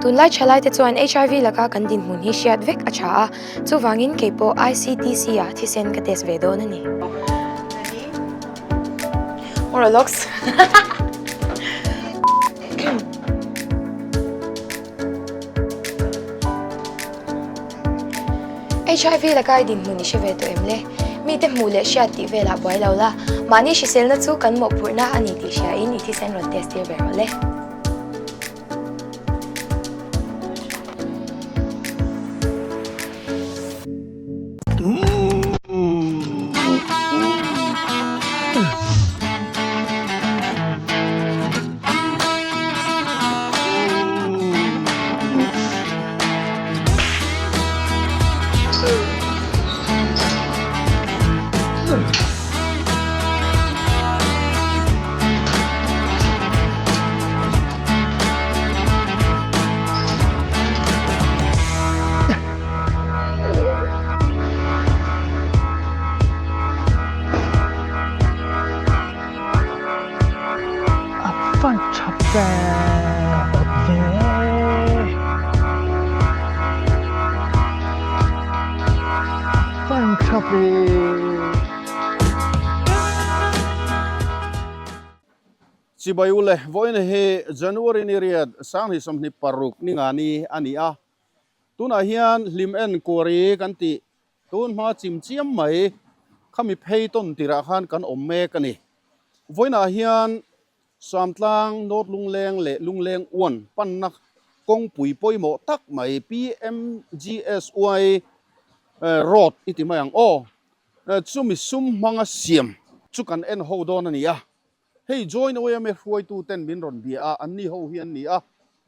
Tunlai thalaite chuan HIV laka kan dinhmun hi hriat vek a tha a, chuvangin kei pawh ICTC-ah thisen ka test ve dawn a ni. Moralox. HIV laka i dinhmun i hre ve tawh em le? Mite hmuh leh hriat tih velah buai lo la, mahni hriselna chu kan mawhphurhna a ni tih hriain i thisen rawn test tir ve rawh le. A fan tha ve ve. A fan tha ve. Chibai u le, vawiin hi January ni riat Sanghnih 26 ni nga ni a ni a. Tunah hian hlim en kuari kan tih tun hma chim chiam mai khami phei tawn tirah khan kan awm mek a ni. Vawiinah hian Samtlang, North Lungleng leh Lungleng Uan panna kawngpui pawimawh tak mai PMGSY Road i ti mai ang aw. Chumi sum hmanga siam chu kan en ho dawn a ni a. Hei Join OMA hruaitu ten min rawn bia a, anni ho hi an ni a,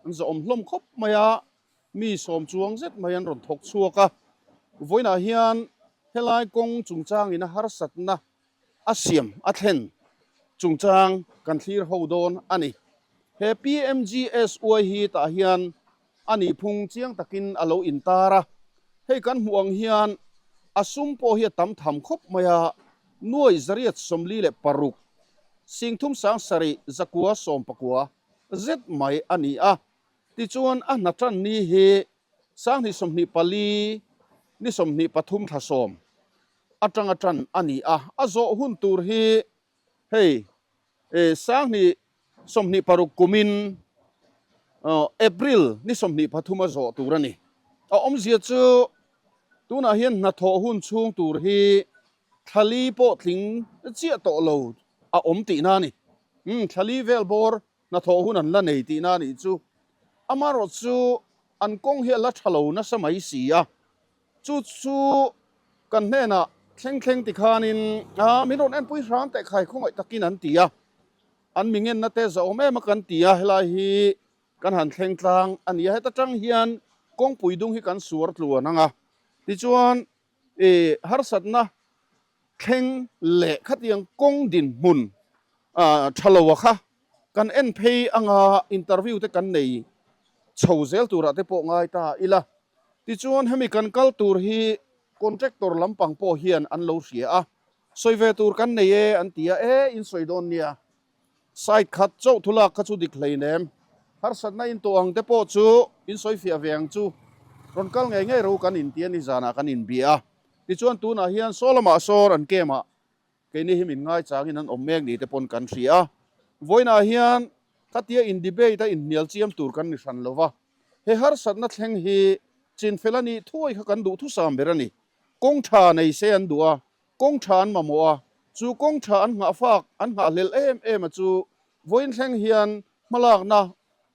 an zawhawm hlawm khawp mai a, mi sawm chuang zet mai an rawn thawk chhuak a. Vawiinah hian helai kawng chungchangin a harsatna a siam a thlen chungchang kan thlir ho dawn a ni. He PMGSY hi tah hian a nihphung chiang takin a lo intar a, hei kan hmuh ang hian a sum pawh hi a tam tham khawp mai a, nuai 146, 37,119 zet mai a ni a. Tichuan a hna tan ni hi 2024 ni 23 thla sawm atanga tan a ni a, a zawh hun tur hi hei 2026 kumin April ni 23 a zawh tur a ni. A awmzia chu tunah hian hnathawh hun chhung tur hi Thlali pawh tling chiah tawh lo a awm tihna a ni. Umm, thlali vel bawr hnathawh hun an la nei tihna a nih chu. Amaherawh chu an kawng hi a la tha lo nasa mai si a. Chu chu kan hnenah thleng thleng tikhanin a min rawn enpui hram teh khai khawngaih takin an ti a. An mi ngenna te zahawm em a kan ti a, helai hi kan han thleng tlang a ni a. Heta tang hian kawngpui dung hi kan suar tluan ang a. Tichuan I harsatna thleng leh khatiang kawng dinhmun tha lo a kha kan en phei anga interview te kan nei chho zel turah te pawh ngai ta ila. Tichuan hemi kan kal tur hi contractor lampang pawh hian an lo hria a, sawi ve tur kan nei e an ti a, e in sawi dawn nia. Side khat chauh thu lak kha chu dik hleinem. Harsatna in tawh ang te pawh chu in sawi fiah ve ang chu. Rawn kal ngei ngei ro kan inti a ni zanah kan inbia a. Tichuan tunah hian saw lamah sawr an kem ah keini hi min ngaichangin an awm mek ni te pawn kan hria a. Vawiinah hian khatia in debate a inhnial chiam tur kan ni hran lo va. He harsatna thleng hi chinfel a nih thuai kha kan duh thusam ber a ni. Kawng tha nei se an duh a, Kawng tha an mamawh a, chu kawng tha an nghah fak, an nghahhlelh em em a chu vawiin thleng hian hmalakna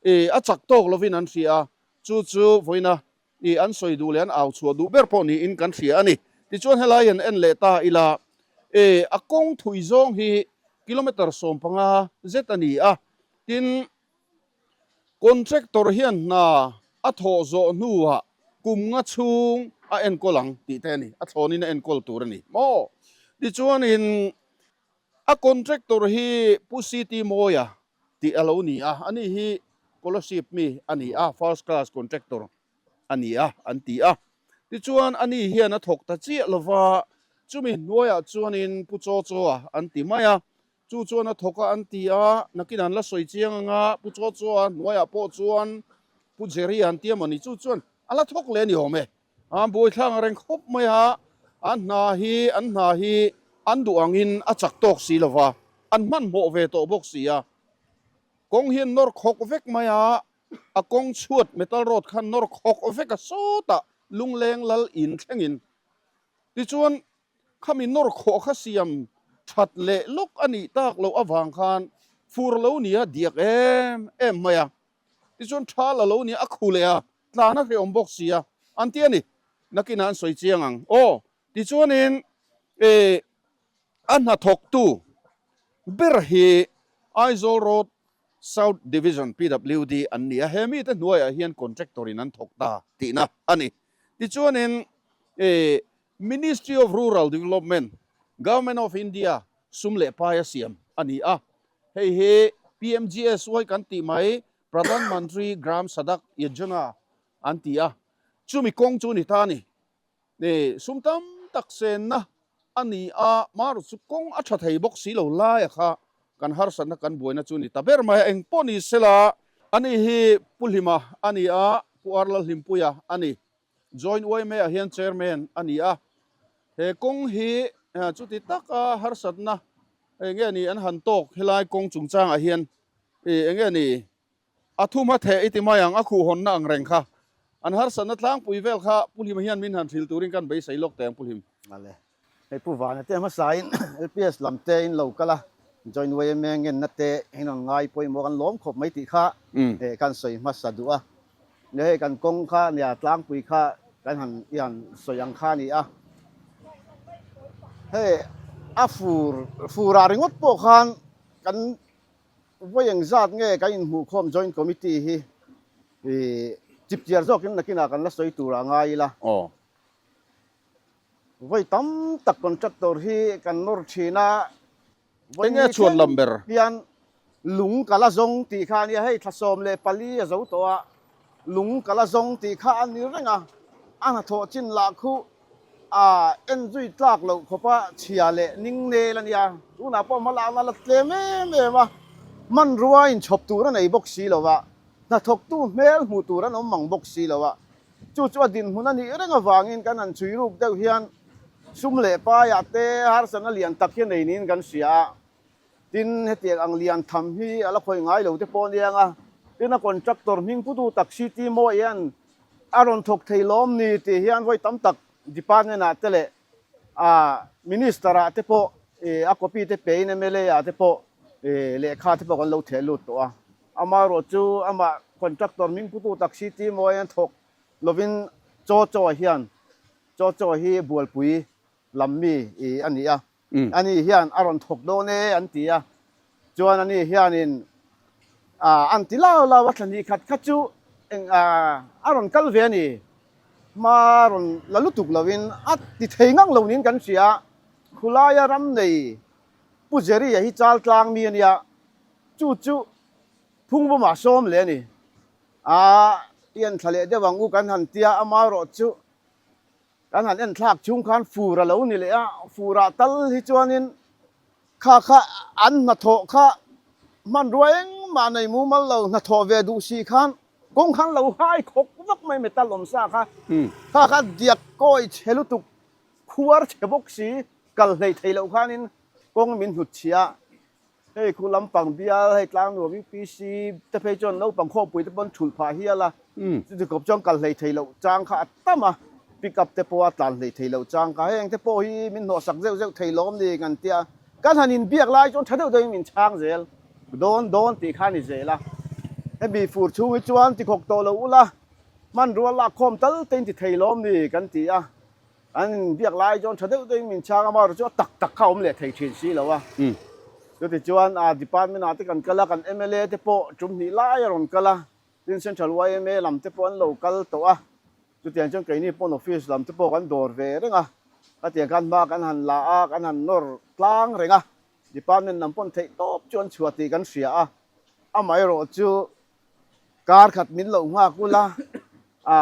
i a chak tawk lovin an hria a, chu chu vawiina i an sawi duh leh an au chhuah duh ber pawh niin kan hria a ni. Tichuan helai han en leh ta ila i a kawng thui zawng hi kilometre 15 zet a ni a, tin Contractor hian hna a thawh zawh hnuah kum nga chhung a enkawl ang tih te a ni, a thlawnin a enkawl tur a ni maw? Tichuanin a contractor hi Pu CT Mawia tih a lo ni a, ani hi Kolasib mi a ni a, first class contractor a ni a an ti a. Tichuan ani hian a thawk ta chiah lova, chumi hnuaiah chuanin Pu Chaw Chaw-a an ti mai a, Chu chuan a thawk a an ti a, nakin an la sawi chiang ang a, Pu Chaw Chaw-a hnuaiah pawh chuan Pu Jerry an tia mawni chu chuan a la thawk leh a ni awm e. An buaithlak ang reng khawp mai a, an hna hi an hna hi an duh angin a chak tawk si lo va, an hmanhmawh ve tawh bawk si a. Kawng hi an nawr khawk vek mai a, a kawng chhuat metal road khan nawr khawk vek a sawtah lungleng lal in thlengin. Tichuan khami nawr khawh kha siam that leh lawk a nih tak loh avang khan fur lo nia diak em em mai a. Tichuan tha la lo nia a khu leh a, tlan a hrehawm bawk si a, an ti a ni. Nakinah an sawi chiang ang. Aw, tichuanin eh a hnathawktu ber hi Aizawl Road South Division PWD an ni a, he mite hnuaiah hian contractor in an thawk ta tihna a ni. Tichuanin eh Ministry of Rural Development, Government of India sum leh paia siam a ni a. Hei hi PMGSY kan tih mai Pradhan Mantri Gram Sadak Yojana an ti a, chumi kawng chu ni ta a ni. Sum tam tak senna a ni a, marawh chu kawng a tha thei bawk si lo laia kha kan harsatna kan buaina chu ni ta ber mai a, eng pawh ni sela ani hi Pu Hlima a ni a, Pu Arlalhlimpuia a ni. Joint yma ah hian chairman a ni a, he kawng hi chuti taka harsatna eng nge ni an han tawk helai kawng chungchangah hian eng nge ni a thum a theh i ti mai ang a khuhhawnna ang reng kha an harsatna tlangpui vel kha Pu Hlima hian min han hrilh turin kan beisei lawk teh ang Pu Hlim. Vale. Hei Pu Vana te hmasain LPS lam te in lo kal a, Joint yma ngenna te in rawn ngai pawimawh kan lawm khawp mai tih kha kan sawi hmasa duh a. Nia hei kan kawng kha nia tlangpui kha kan han i han sawi ang kha a ni a. Hei a fur fur ah ringawt pawh khan kan vawi engzat nge kan inhmuhkhawm Joint Committee hi chipchiar zawkin nakinah kan la sawi tur ah ngai ila. Vawi tam tak contractor hi kan nawr thin a, vawi Enge chhuan lam ber? Hian lung ka la zawng tih kha a nia, hei thla 14 a zo tawh a, lung ka la zawng tih kha a ni reng a, a hnathawh chin lah khu a en zui tlak loh khawp a chhia leh ning nel a nia, tunah pawh hma lakna la tlem em em a, hmanrua inchhawp tur a nei bawk si lo va, hnathawktu hmel hmuh tur an awm mang bawk si lo a. Chu chu a dinhmun a nih reng avangin kan han chhui ruk deuh hian sum leh paiah te harsatna lian tak hi a nei niin kan hria a. Tin, hetiang ang lian tham hi a la khawi ngai lo te pawh a nia ang a. Tin, a contractor hming putu tak CT Mawi hian a rawn thawk thei lawm ni tih hian vawi tam tak department ah te leh a minister ah te pawh a copy te pein mla ah te pawh lehkha te pawh kan lo theh lut tawh a. Amaherawh chu amah contractor hming putu tak CT Mawian thawk lovin Chaw Chaw hian Chaw Chaw hi Bualpui lam mi a ni a, ani hian a rawn thawk dawn e an ti a, chuan ani hianin an ti lau lau a, thlahnih khat kha chu eng a rawn kal ve a ni, hma rawn la lutuk lovin a ti thei ngang lo niin kan hria a, khulaia ram nei Pu Jerry-a hi chal tlang mi a nia. Chu chu phungbawmah sawm leh a ni. A i en thla leh deuh ang u kan han tia, amaherawh chu kan han en thlak chhung khan fur a lo ni leh a, furah tal hi chuanin kha kha an hnathawh kha hmanrua engmah nei mumal lo hnathawh ve duh si khan kawng khan lo hai khawk vak mai metal awm sa kha, kha kha diak kawi chhe lutuk khuar chhe bawk si kal hlei thei loh khanin kawng min hnut chhia. Hei khu lampang bial, hei tlangnuam UPC te phei chuan naupang khawpui te pawn thulh phah hial a, chuti khawp chuan kal hlei thei loh chang kha a tam a, pick up te pawh a tlan hlei thei loh chang kha, heng te pawh hi min hnawhsak zeuh zeuh thei lawm ni kan tia, kan han inbiak lai chuan tha deuh deuhin min chhang zel, dawn dawn tih kha a ni zel a, hemi fur chhung hi chuan tikhawk tawh lo ula, hmanrua lak khawm tal te in ti thei lawm ni kan ti a. An inbiak lai chuan tha deuh deuhin min chhang a, amaherawh chu a tak tak kha a awm leh thei thin si lo a. Chutichuan a department ah te kan kal a, kan mla te pawh tum hnih lai a rawn kal a, tin Central yma lam te pawh an lo kal tawh a, chutiang chuan keini pawn office lam te pawh kan dawr ve reng a, khatiang khan hma kan han la a, kan han nawr tlang reng a, department lam pawn theih tawp chu an chhuah tih kan hria a, amaherawh chu Kar khat min lo nghak ula, a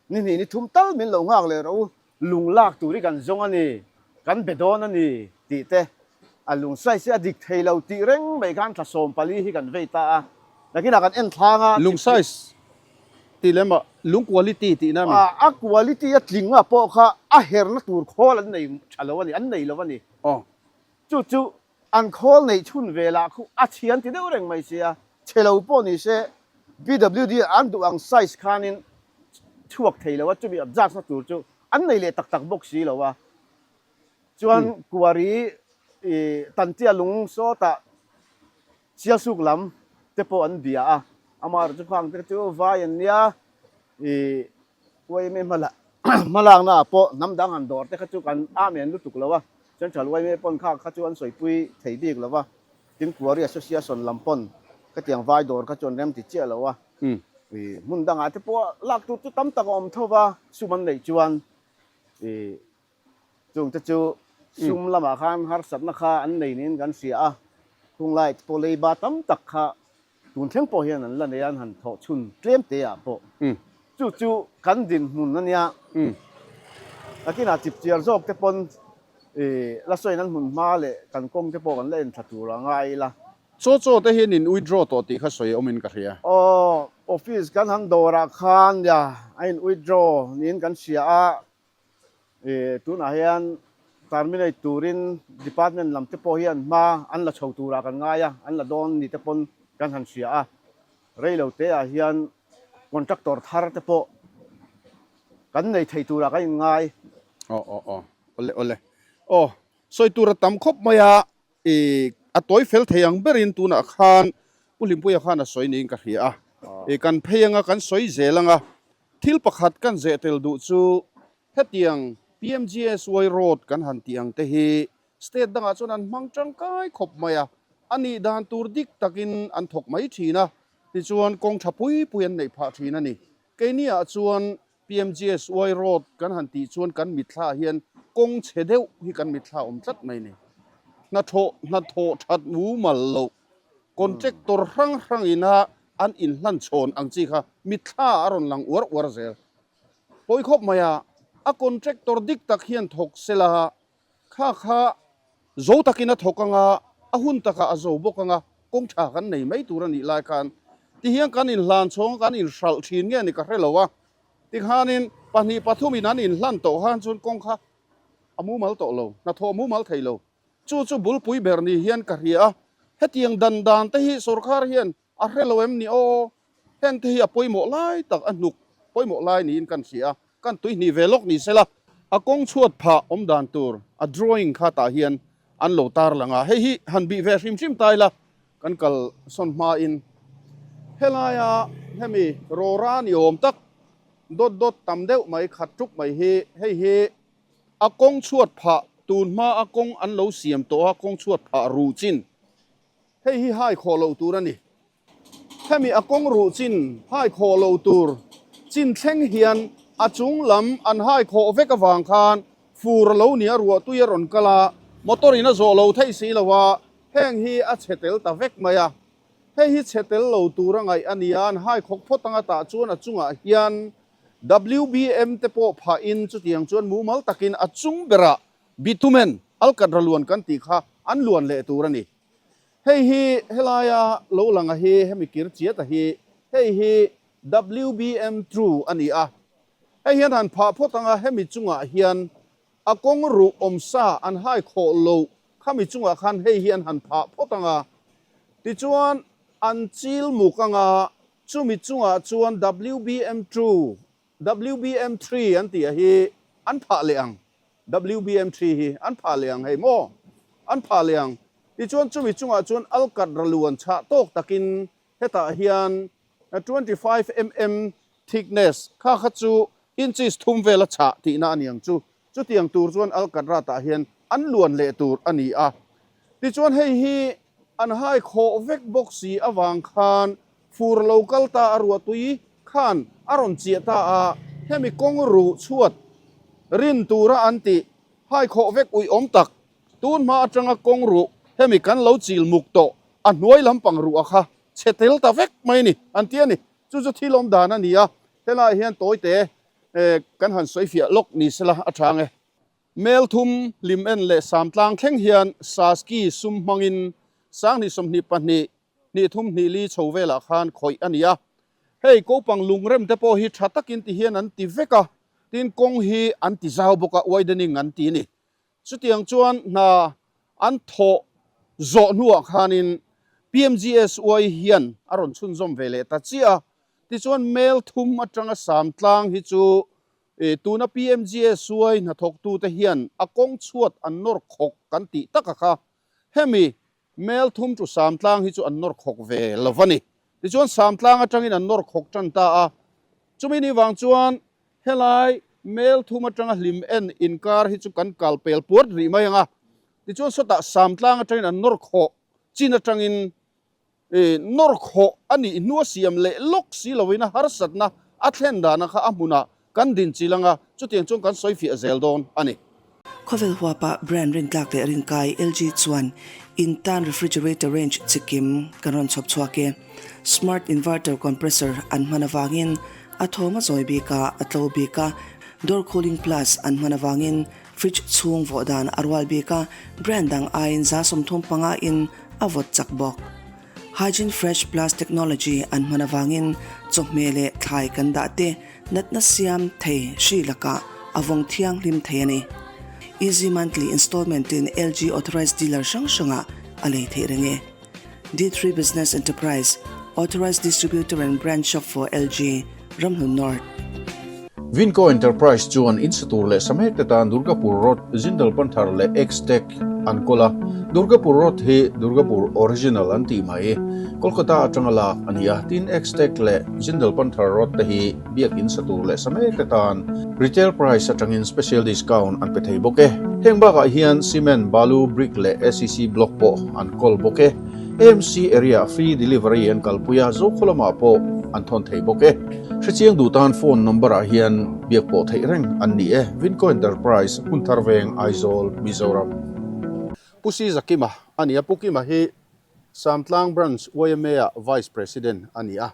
ni hnih ni thum tal min lo nghak leh rawh u, lung lak tur hi kan zawng a ni, kan be dawn a ni tih te, a lung size hi a dik thei lo tih reng mai khan thla 14 hi kan vei ta a, nakinah kan en thlang a. Lung size? Ti lem ah lung quality tihna mi? A quality a tling a pawh kha a herna tur khawl an nei tha lo a ni, an nei lo a ni. Aw. Chu chu an khawl neih chhun ve lah khu a chhian ti deuh reng mai sia, chhe lo pawh ni se PWD an duh ang size khanin chhuak thei lo a, chumi adjust na tur chu an nei leh tak tak bawk si lo a. Chuan Kuari i Tantia lung sawtah Sialsuk lam te pawh an bia a, amaherawh chu khang te chu vai an nia, ih YMA hma hmalakna ah pawh hnam dang han dawr te kha chu kan amen lutuk lo a, Central YMA pawn kha kha chu an sawipui thei bik lo va, tin Kuari Association lam pawn khatiang vai dawr kha chu an rem ti chiah lo a, ih hmun dangah te pawh lak tur chu tam tak a awm tho va, sum an neih chuan ih Chungte chu sum lamah khan harsatna kha an nei niin kan hria a, khung light pawh leiba tam tak kha tun thleng pawh hian an la nei a, an han thawh chhun tlem te ah pawh. Chu chu kan dinhmun a nia. Nakinah chipchiar zawk te pawn la sawiin an hmun hma leh kan kawng te pawh kan la en thla tur a ngai ila. Chaw chaw te hian in withdraw tawh tih kha sawi awmin ka hria. Aw, office kan han dawrah khan nia a in withdraw niin kan hria a. Tunah hian terminate turin department lam te pawh hian hma an la chho turah kan ngai a, an la dawn ni te pawn kan han hria a. Rei lo te ah hian contractor thar te pawh kan nei thei turah kan inngai. Aw aw aw awle awle aw sawi tur a tam khawp mai a i a tawi fel thei ang berin tunah khan Pu Hlimpuia khan a sawi niin ka hria a i kan phei anga kan sawi zel anga Thil pakhat kan zeh tel duh chu hetiang PMGSY road kan han tih ang te hi state dangah chuan an hmang tangkai khawp mai a, a nih dan tur dik takin an thawk mai thin a, tichuan kawng tha pui pui an neih phah thin a ni. Keini ah chuan PMGSY road kan han tih chuan kan mitthla ah hian kawng chhe deuh hi kan mitthla awm tlat mai a ni. Hnathawh hnathawh that mumal loh contractor hrang hrang ina an inhlan chhawn ang chi kha mitthla a rawn lang uar uar zel. Pawi khawp mai a, a contractor dik tak hian thawk sela kha kha zo takin a thawk anga, a hun takah a zo bawk anga, kawng tha kan nei mai tur a nih lai khan tihian kan inhlan chhawng a, kan inhralh thin nge ni ka hre lo a, tikhanin pahnih pathumin an inhlan tawh khan chuan kawng kha a mumal tawh lo, hnathawh a mumal thei lo. Chu chu bulpui ber ni hian ka hria a, hetiang dan dan te hi sorkar hian a hre lo em ni aw? Heng te hi a pawimawh lai tak a hnuk pawimawh lai niin kan hria a, kan tuihnih ve lawk ni sela. A kawng chhuat phah awm dan tur a drawing kha tah hian an lo tar lang a, hei hi han bih ve hrim hrim ta ila kan kal sawn hmain helaia hemi rawra ni awm tak dawt dawt tam deuh mai khat tuk mai hi hei hi A kawng chhuat phah, tun hma a kawng an lo siam tawh a kawng chhuat phah ruh chin. Hei hi hai khawh loh tur a ni. Hemi a kawng ruh chin hai khawh loh tur chin thleng hian a chung lam an hai khawh vek avang khan fur a lo nia ruah tui a rawn kal a, motor in a zawh lo theih si lo a, heng hi a chhe tel ta vek mai a. Hei hi chhe tel lo tur a ngaih a ni a, an hai khawk phawt anga tah chuan a chungah hian WBM te pawh phahin chutiang chuan mumal takin a chung berah bitumen, alkatra luan kan tih kha an luan leh tur a ni. Hei hi helaia lo langa hi hemi kir chiata hi hei hi WBM true a ni a. Hei hian han phah phawt anga hemi chungah hian a kawng ruh awmsa an hai khawh loh khami chungah khan hei hi an han phah phawt anga tichuan an chil muk anga Chumi chungah chuan WBM two, WBM three an tih a hi an phah leh ang. WBM three hi an phah leh ang hei maw? An phah leh ang. Tichuan chumi chungah chuan alkat raluan chhah tawk takin hetah hian 25 mm thickness kha kha chu inches thum vela chhah tihna a ni ang chu. Chutiang tur chuan alkat ratah hian an luan leh tur a ni a. Tichuan hei hi An hai khawh vek bawk si avang khan fur lo kal ta a ruahtui khan a rawn chiah ta a, hemi kawng ruh chhuat rin tura an tih hai khawh vek uih awm tak tun hma atanga kawng ruh hemi kan lo chil muk tawh a hnuai lampang ruh a kha chhe tel ta vek mai ni an ti a ni. Chu chu thil awm dan a ni a, helaiah hian tawite kan han sawi fiah lawk ni sela a tha ang e. Mel thum, hlim en leh sam tlang thleng hian Saski sum hmangin 2022, hnih thum hnih li chho velah khan khawih a ni a. Hei kopang lungrem te pawh hi tha takin ti hian an ti vek a, tin kawng hi an ti zau bawk a, widening an ti a ni. Chutiang chuan hna an thawh zawh hnuah khanin PMGSY hian a rawn chhunzawm ve leh ta chiah a, tichuan mel thum atanga Samtlang hi chu tuna PMGSY hnathawktute hian a kawng chhuat an nawr khawk kan tih taka kha hemi mel thum chu Samtlang hi chu an nawr khawk ve lo va ni. Tichuan Samtlang atangin an nawr khawk tan ta a, chumi ni vang chuan Helai mel thum atanga hlim en inkar hi chu kan kal pel puat rih mai ang a, tichuan sawtah Samtlang atangin an nawr khawh chin atangin nawr khawh a nih hnua siam leh lawk si loin a harsatna a thlen dana kha a hmunah kan din chil ang a, chutiang chuan kan sawi fiah zel dawn a ni. Khawvel huapa brand rintlak leh rinkai LG chuan in tan refrigerator range chikim kan rawn chhawp chhuak e. Smart inverter compressor an hman avangin a thawm a zawi bik a, a tlo bik a, door cooling plus an hman avangin fridge chhung vawh dan a rual bik a, brand dang aiin 35 in a vawt chak bawk. Hygiene Fresh Plus technology an hman avangin chawhmeh leh thlai kan dah te natna siam thei hri lakah a vawng thianghlim thei a ni. Easy monthly installment in LG authorized dealer hrang hrangah a lei theih reng e. D3 Business Enterprise, Authorized Distributor and Branch Shop for LG, Ramhlun North. Vinco Enterprise chuan in sa tur leh sa mek te tan Durgapur Road, Jindal Panthar leh X-Tech an kawl a. Durgapur Road hi Durgapur Original an tih mai. Kolkata atanga lak a ni a, tin X-Tech leh Jindal Panthar Road te hi biak in sa tur leh sa mek te tan retail price atangin special discount an pe thei bawk e. Heng bakah hian cement, balu, brick leh ACC block pawh an kawl bawk e. AMC area free delivery an kalpui a, Zokhaw lamah pawh an thawn thei bawk e. Hrechiang duh tan phone number ah hian biak pawh theih reng an ni e. Vinco Enterprise, Hmunthar Veng, Aizawl, Mizoram. Pu Si Zakima a ni a, Pu Kima hi Samtlang Branch yma ah Vice President a ni a,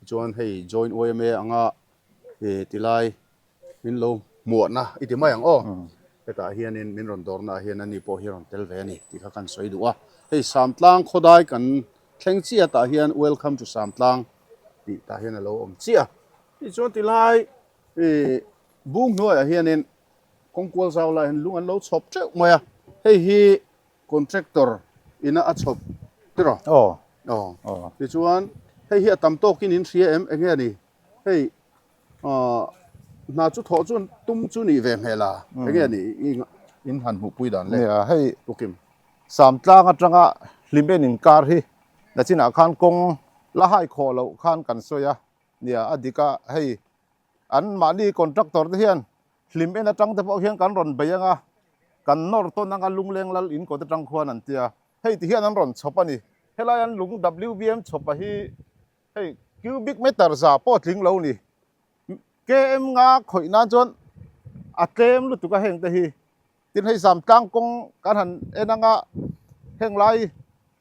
tichuan hei Joint yma anga tilai Min lo hmuahna i ti mai ang aw. Hetah hianin min rawn dawrnaah hian ani pawh hi a rawn tel ve a ni tih kha kan sawi duh a. Hei Samtlang khawdai kan thleng chiah tah hian Welcome to Samtlang tih tah hian a lo awm chiah a. Tichuan tilai ih bung hnuaiah hianin kawngkual zau lai hian lung an lo chhawp teuh mai a. Hei hi contractor ina a chhawp tiraw? Aw. Aw. Tichuan hei hi a tam tawkin in hria em enge a ni? Hei hna chu thawh chuan tum chu nih ve hmel a, enge ni in han hmuhpui dan le? Nia, hei Pukim. Samtlang atanga Hlimen inkar hi nachinah khan kawng la hai khawh loh khan kan sawi a, nia a dik a, hei an mahni contractor te hian Hlimen atang te pawh hian kan rawn bei anga, kan nawr tawn anga Lungleng lal in kawt atang khuan an tia, hei ti hian an rawn chhawp a ni, helai an lung WBM chhawp a hi Hei cubic meter za pawh tling lo ni. KM nga khawih nan chuan a tlem lutuk a heng te hi. Tin hei zam tlang kawng kan han en anga heng lai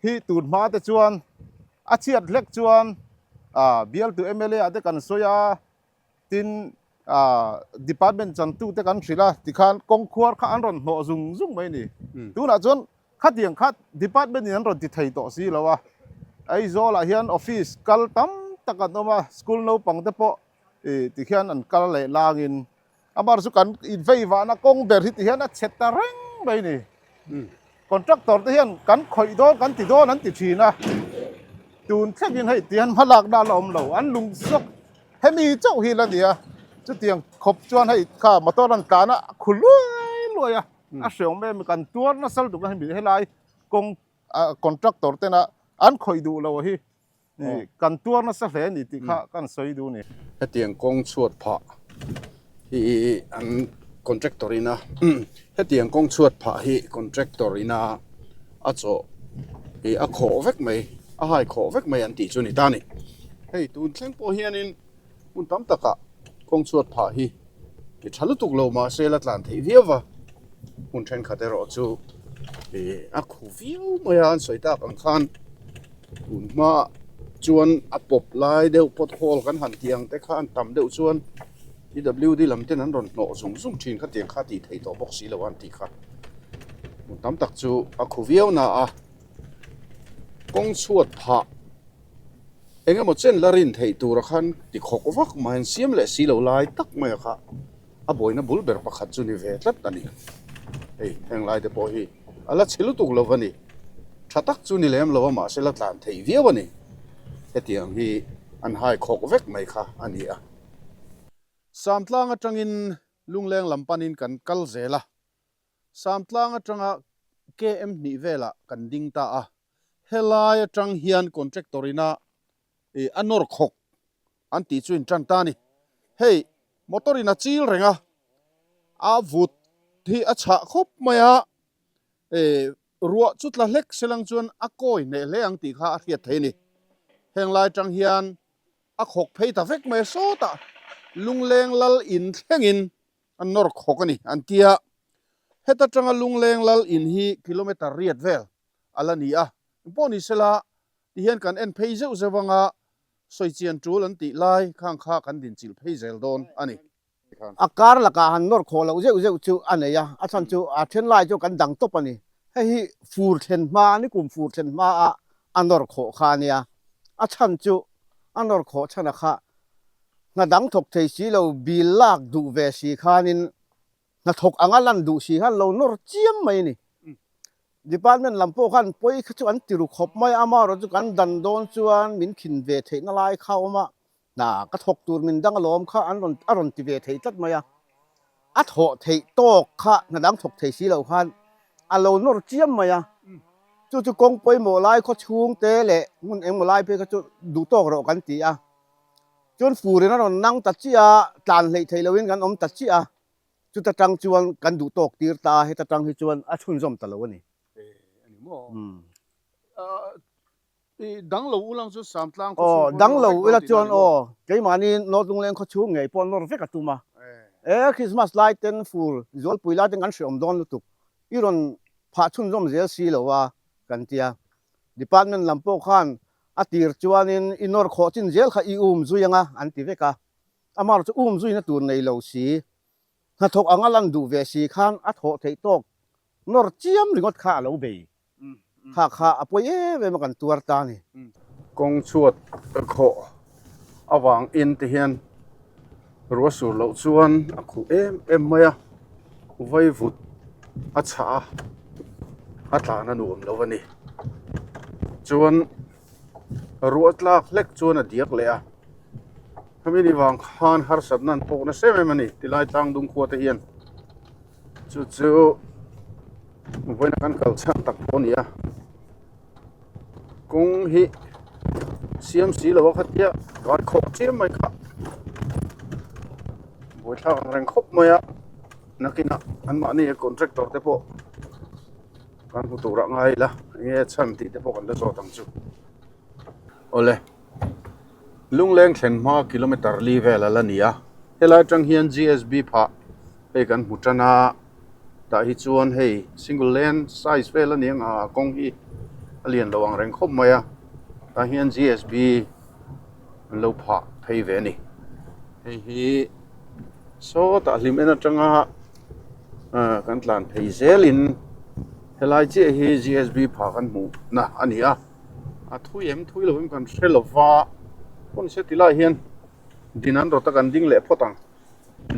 hi tun hma te chuan a chhiat hlek chuan ah bialtu mla ah te kan sawi a tin ah department chantu te kan hrilh a tikhan kawng khuar kha an rawn hnawh zung zung mai a ni. Tunah chuan Khatiang kha department in an rawn ti thei tawh si lo a, Aizawl ah hian office kal tam tak an awm a, school naupang te pawh ih ti hian an kal leh lang in amar chu kan invei vahna kawng ber hi ti hian a chhe ta reng mai ni. Contractor te hian kan khawih dawn kan ti dawn an ti thin a, tun thleng in hei ti hian hmalakna a la awm lo, an lung zawk hemi chauh hi la ni a, chutiang khawp chuan hei kha motor an tlan a, a khu luai luai a. A hreawm em kan tuar nasa lutuk a hemi helai kawng contractor tena an khawih duh lo hi kan tuar nasa hle a ni tih kha kan sawi duh a ni. Hetiang kawng chhuat phah hi an contractor ina hetiang kawng chhuat phah hi contractor ina a chawh ih a khawh vek mai a hai khawh vek mai an tih chu a ni ta a ni. Hei tun thleng pawh hianin Hmun tam takah kawng chhuat phah hi ti tha lutuk lo mah se la tlan theih viau va, hmun thenkhat erawh chu ih a khu viau mai a an sawi tak ang khan tun hma chuan a pawp lai deuh pot hole kan han tih ang te kha an tam deuh chuan PWD lam ten an rawn hnawh zung zung thin kha tiang kha tih theih tawh bawk si lo a an tih kha hmun tam tak chu a khu viau na a kawng chhuat phah. Engemaw chen la rin theih tura khan ti khawk vak mai an siam leh si lo lai tak maia kha a buaina bul ber pakhat chu ni ve tlat a ni. Hei heng lai te pawh hi a la chhe lutuk lo va ni. Tha tak chu ni lem lo a mahse la tlan theih viau a ni. Hetiang hi an hai khawk vek mai kha a ni a. Samtlang atangin Lungleng lam panin kan kal zel a. Samtlang atanga KM hnih velah kan ding ta a, helai atang hian contractor ina ih a nawr khawk an tih chu in tan ta a ni. Hei motor in a chil reng a, a vut hi a chhah khawp mai a, ih ruah chu tla hlek selang chuan a kawi hneh hle ang tih kha a hriat theih a ni. Heng lai atang hian a khawk phei ta vek mai a, sawtah Lungleng lal in thlengin a nawr khawk a ni an ti a. Heta tanga Lungleng lal in hi kilometre riat vel a la ni a, engpawh ni sela tihian kan en phei zeuh zeuh anga sawi chian tul an tih lai khang kha kan dinchilh phei zel dawn a ni. A kar lakah han nawr khawh loh zeuh zeuh chu a nei a, a chhan chu a then lai chu kan dang tawp a ni. Hei hi fur thlen hma, nikum fur thlen hma a a nawr khawh kha a nia. A chhan chu a nawr khawh chhan a kha Hna dang thawk thei si lo, bil lak duh ve si khanin hna thawk anga lan duh si khan lo nawr chiam mai a ni. Department lam pawh khan pawi kha chu an ti ru khawp mai a, amaherawh chu kan dan dawn chuan min khin ve theihna lai kha a awm a, hna ka thawk tur min dang alawm kha an rawn a rawn ti ve thei tlat mai a. A thawh theih tawk kha hna dang thawk thei si lo khan a lo nawr chiam mai a, chu chu kawng pawimawh lai khaw chhung te leh hmun engmaw lai phei kha chu duh tawk rawh kan ti a. Chuan furin a rawn nang ta chiah a, tlan hleih theih loin kan awm ta chiah a, chuta tang chuan kan duh tawk tir ta a, heta tang hi chuan a chhunzawm ta lo a ni. Dang lo ulang chu Samtlang khaw chhung pawh dang lo ula chuan aw, keimahni North Lungleng khaw chhung ngei pawh nawr vek a tum a. E Christmas lai ten fur zualpui lai ten kan hreawm dawn lutuk, i rawn phah chhunzawm zel si lo a kan tia. Department lam pawh khan A tir chuanin i nawr khawh chin zel kha i um zui anga an ti vek a, amar chu um zuina tur nei lo si, hnathawk anga lan duh ve si khan a thawh theih tawk nawr chiam ringawt kha a lo bei kha kha a pawi em em a kan tuar ta a ni. Kawng chhuat khawh avang in ti hian ruah sur loh chuan a khuh em em mai a, vaivut a chhah a, a tlan a nuam lo a ni. Chuan ruah tlak hlek chuan a diak leh a, hemi ni vang khan harsatna an tawk nasa em em a ni tilai tlangdung khua te hian chu chu vawiin a kan kal chhan tak pawh a ni a. Kawng hi siam si lo a khatia vai khawk chiam mai kha buaithlak ang reng khawp mai a nakinah anmahni a contractor te pawh kan hmu tur ah ngai ila enge a chhan tih te pawh kan la zawt ang chu awle Lungleng thlen hma kilometer li vel a la ni a helai atang hian G_S_B phah hei kan hmu tan a. Tah hi chuan hei single lane size vel a ni ang a kawng hi a lian lo ang reng khawp mai a tah hian G_S_B an lo phah phei ve a ni hei hi sawtah hlim en atanga ah kan tlan phei zelin helai chiah hi G_S_B phah kan hmuh na a ni a a thui em thui lovin kan hre lova pawn se ti lai hian din an rawt a kan ding leh phawt ang.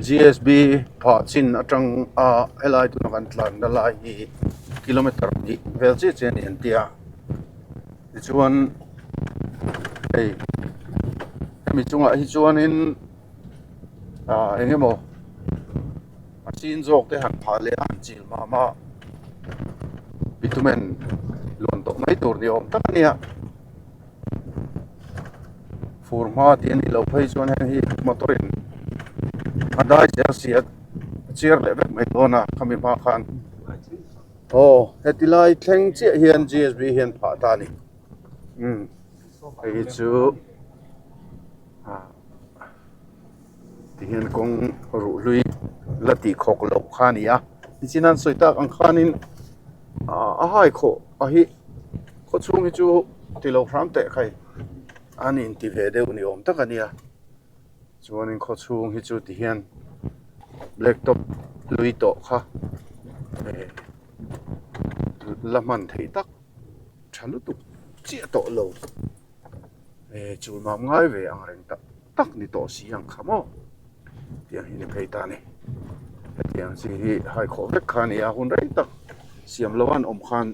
GSB phah chin atang a helai tuna kan tlanna lai hi kilometer hnih vel chiah chiah a ni an ti a tichuan hei hemi chungah hi chuanin ah eng emaw a sin zawk te han phah leh a han chil mam a bitumen luan tawh mai tur ni awm tak a ni a. Fur hma tih a nih loh phei chuan heng hi motor in a dai zel si a a chiar leh vek mai dawn a khami hma khan aw heti lai thleng chiah hian G_S_B hian phah ta a ni umm hei hi chu ah ti hian kawng ruh hlui la tih khawk loh kha a ni a nichin an sawi tak ang khanin ah a hai khawh a hi. Khaw chhung hi chu ti lo hram teh khai an inti ve deuh ni awm tak a nia chuanin khaw chhung hi chu ti hian black top lui tawh kha eh la hman theih tak tha lutuk chiah tawh lo. Chul mam ngai ve ang reng tak tak ni tawh si ang kha maw tiang hi ni phei ta a ni. Hetiang chi hi hai khawh vek kha a ni a, hun rei tak siam lo an awm khan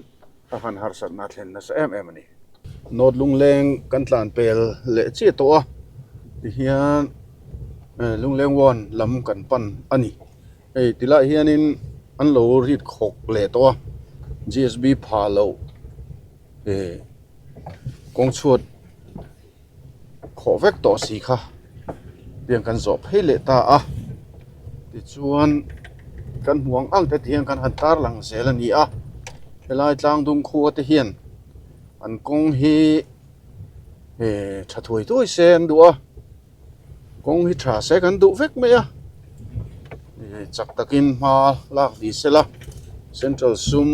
a han harsatna a thlen nasa em em a ni. Nawt lungleng kan tlan pel leh chiah tawh a, tihian lungleng one lam kan pan a ni. Hei tilai hianin an lo rit khawk leh tawh a, G_S_B pha loh eh kawng chhuat khawh vek tawh si kha tiang kan zawh phei leh ta a tichuan kan hmu ang ang te tihian kan han tar lang zel a ni a helai tlang dung khua te hian an kawng hi eh tha thuai thuai se an duh a. Kawng hi tha se kan duh vek mai a, chak takin hma lak ni sela central sum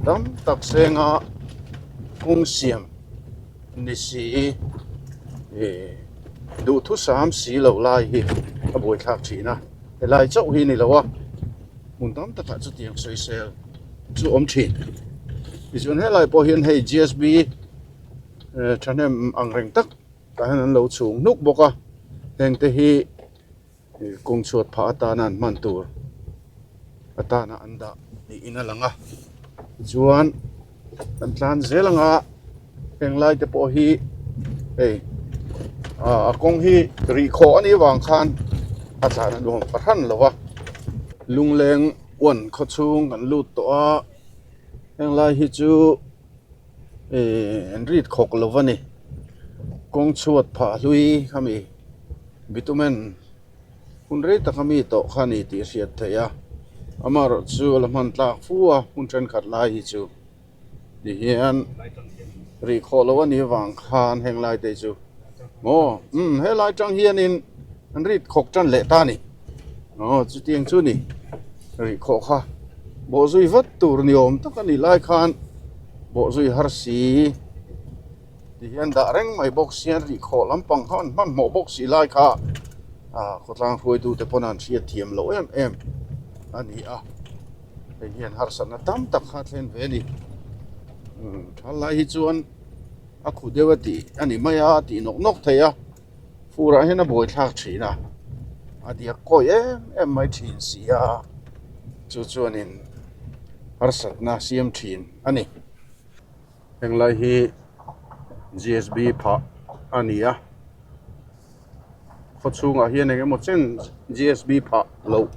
tam tak senga kawng siam ni si ih duhthusam si loh lai hi a buaithlak thin a, helai chauh hi a ni lo a, hmun tam takah chutiang sawisel chu a awm thin. Tichuan helai pawh hian hei G_S_B thahnem ang reng tak. Tah hian an lo chhung hnuk bawk a, heng te hi kawng chhuat phah atana an hman tur atana an dah niin a lang a, tichuan an tlan zel ang a, heng lai te pawh hi hei ah a kawng hi rih khawh a nih avang khan a tlan a nuam fahran lo va, lungleng uan khawchhung kan lut tawh a, heng lai hi chu. Ihh an rit khawk lo a ni kawng chhuat phah hlui khami bitumen hun rei taka mi tawh kha a ni tih a hriat theih a amaherawh chu a la hman tlak fu a hmun thenkhat lai hi chu ti hian rih khawh loh a nih avang khan heng lai te chu maw umm helai tang hianin an rit khawk tan leh ta a ni. Aw chutiang chu ni rih khawh kha bawhzui vat tur ni awm tak a nih lai khan bawhzui har si ti hian dah reng mai bawk sia rih khawh lampang kha an hmanhmawh bawk si lai kha ah khawtlang hruaitu te pawn an hriat thiam loh em em a ni a hei hian harsatna tam tak kha a thlen ve a ni umm thal lai hi chuan a khu deuh a tih a ni mai a tih nawk nawk thei a. Furah hian a buaithlak thin a, a diak kawi em em mai thin si a, chu chuanin harsatna siam thin a ni. Henglai hi G_S_B phah a ni a, khaw chhungah hian eng emaw chen G_S_B phah loh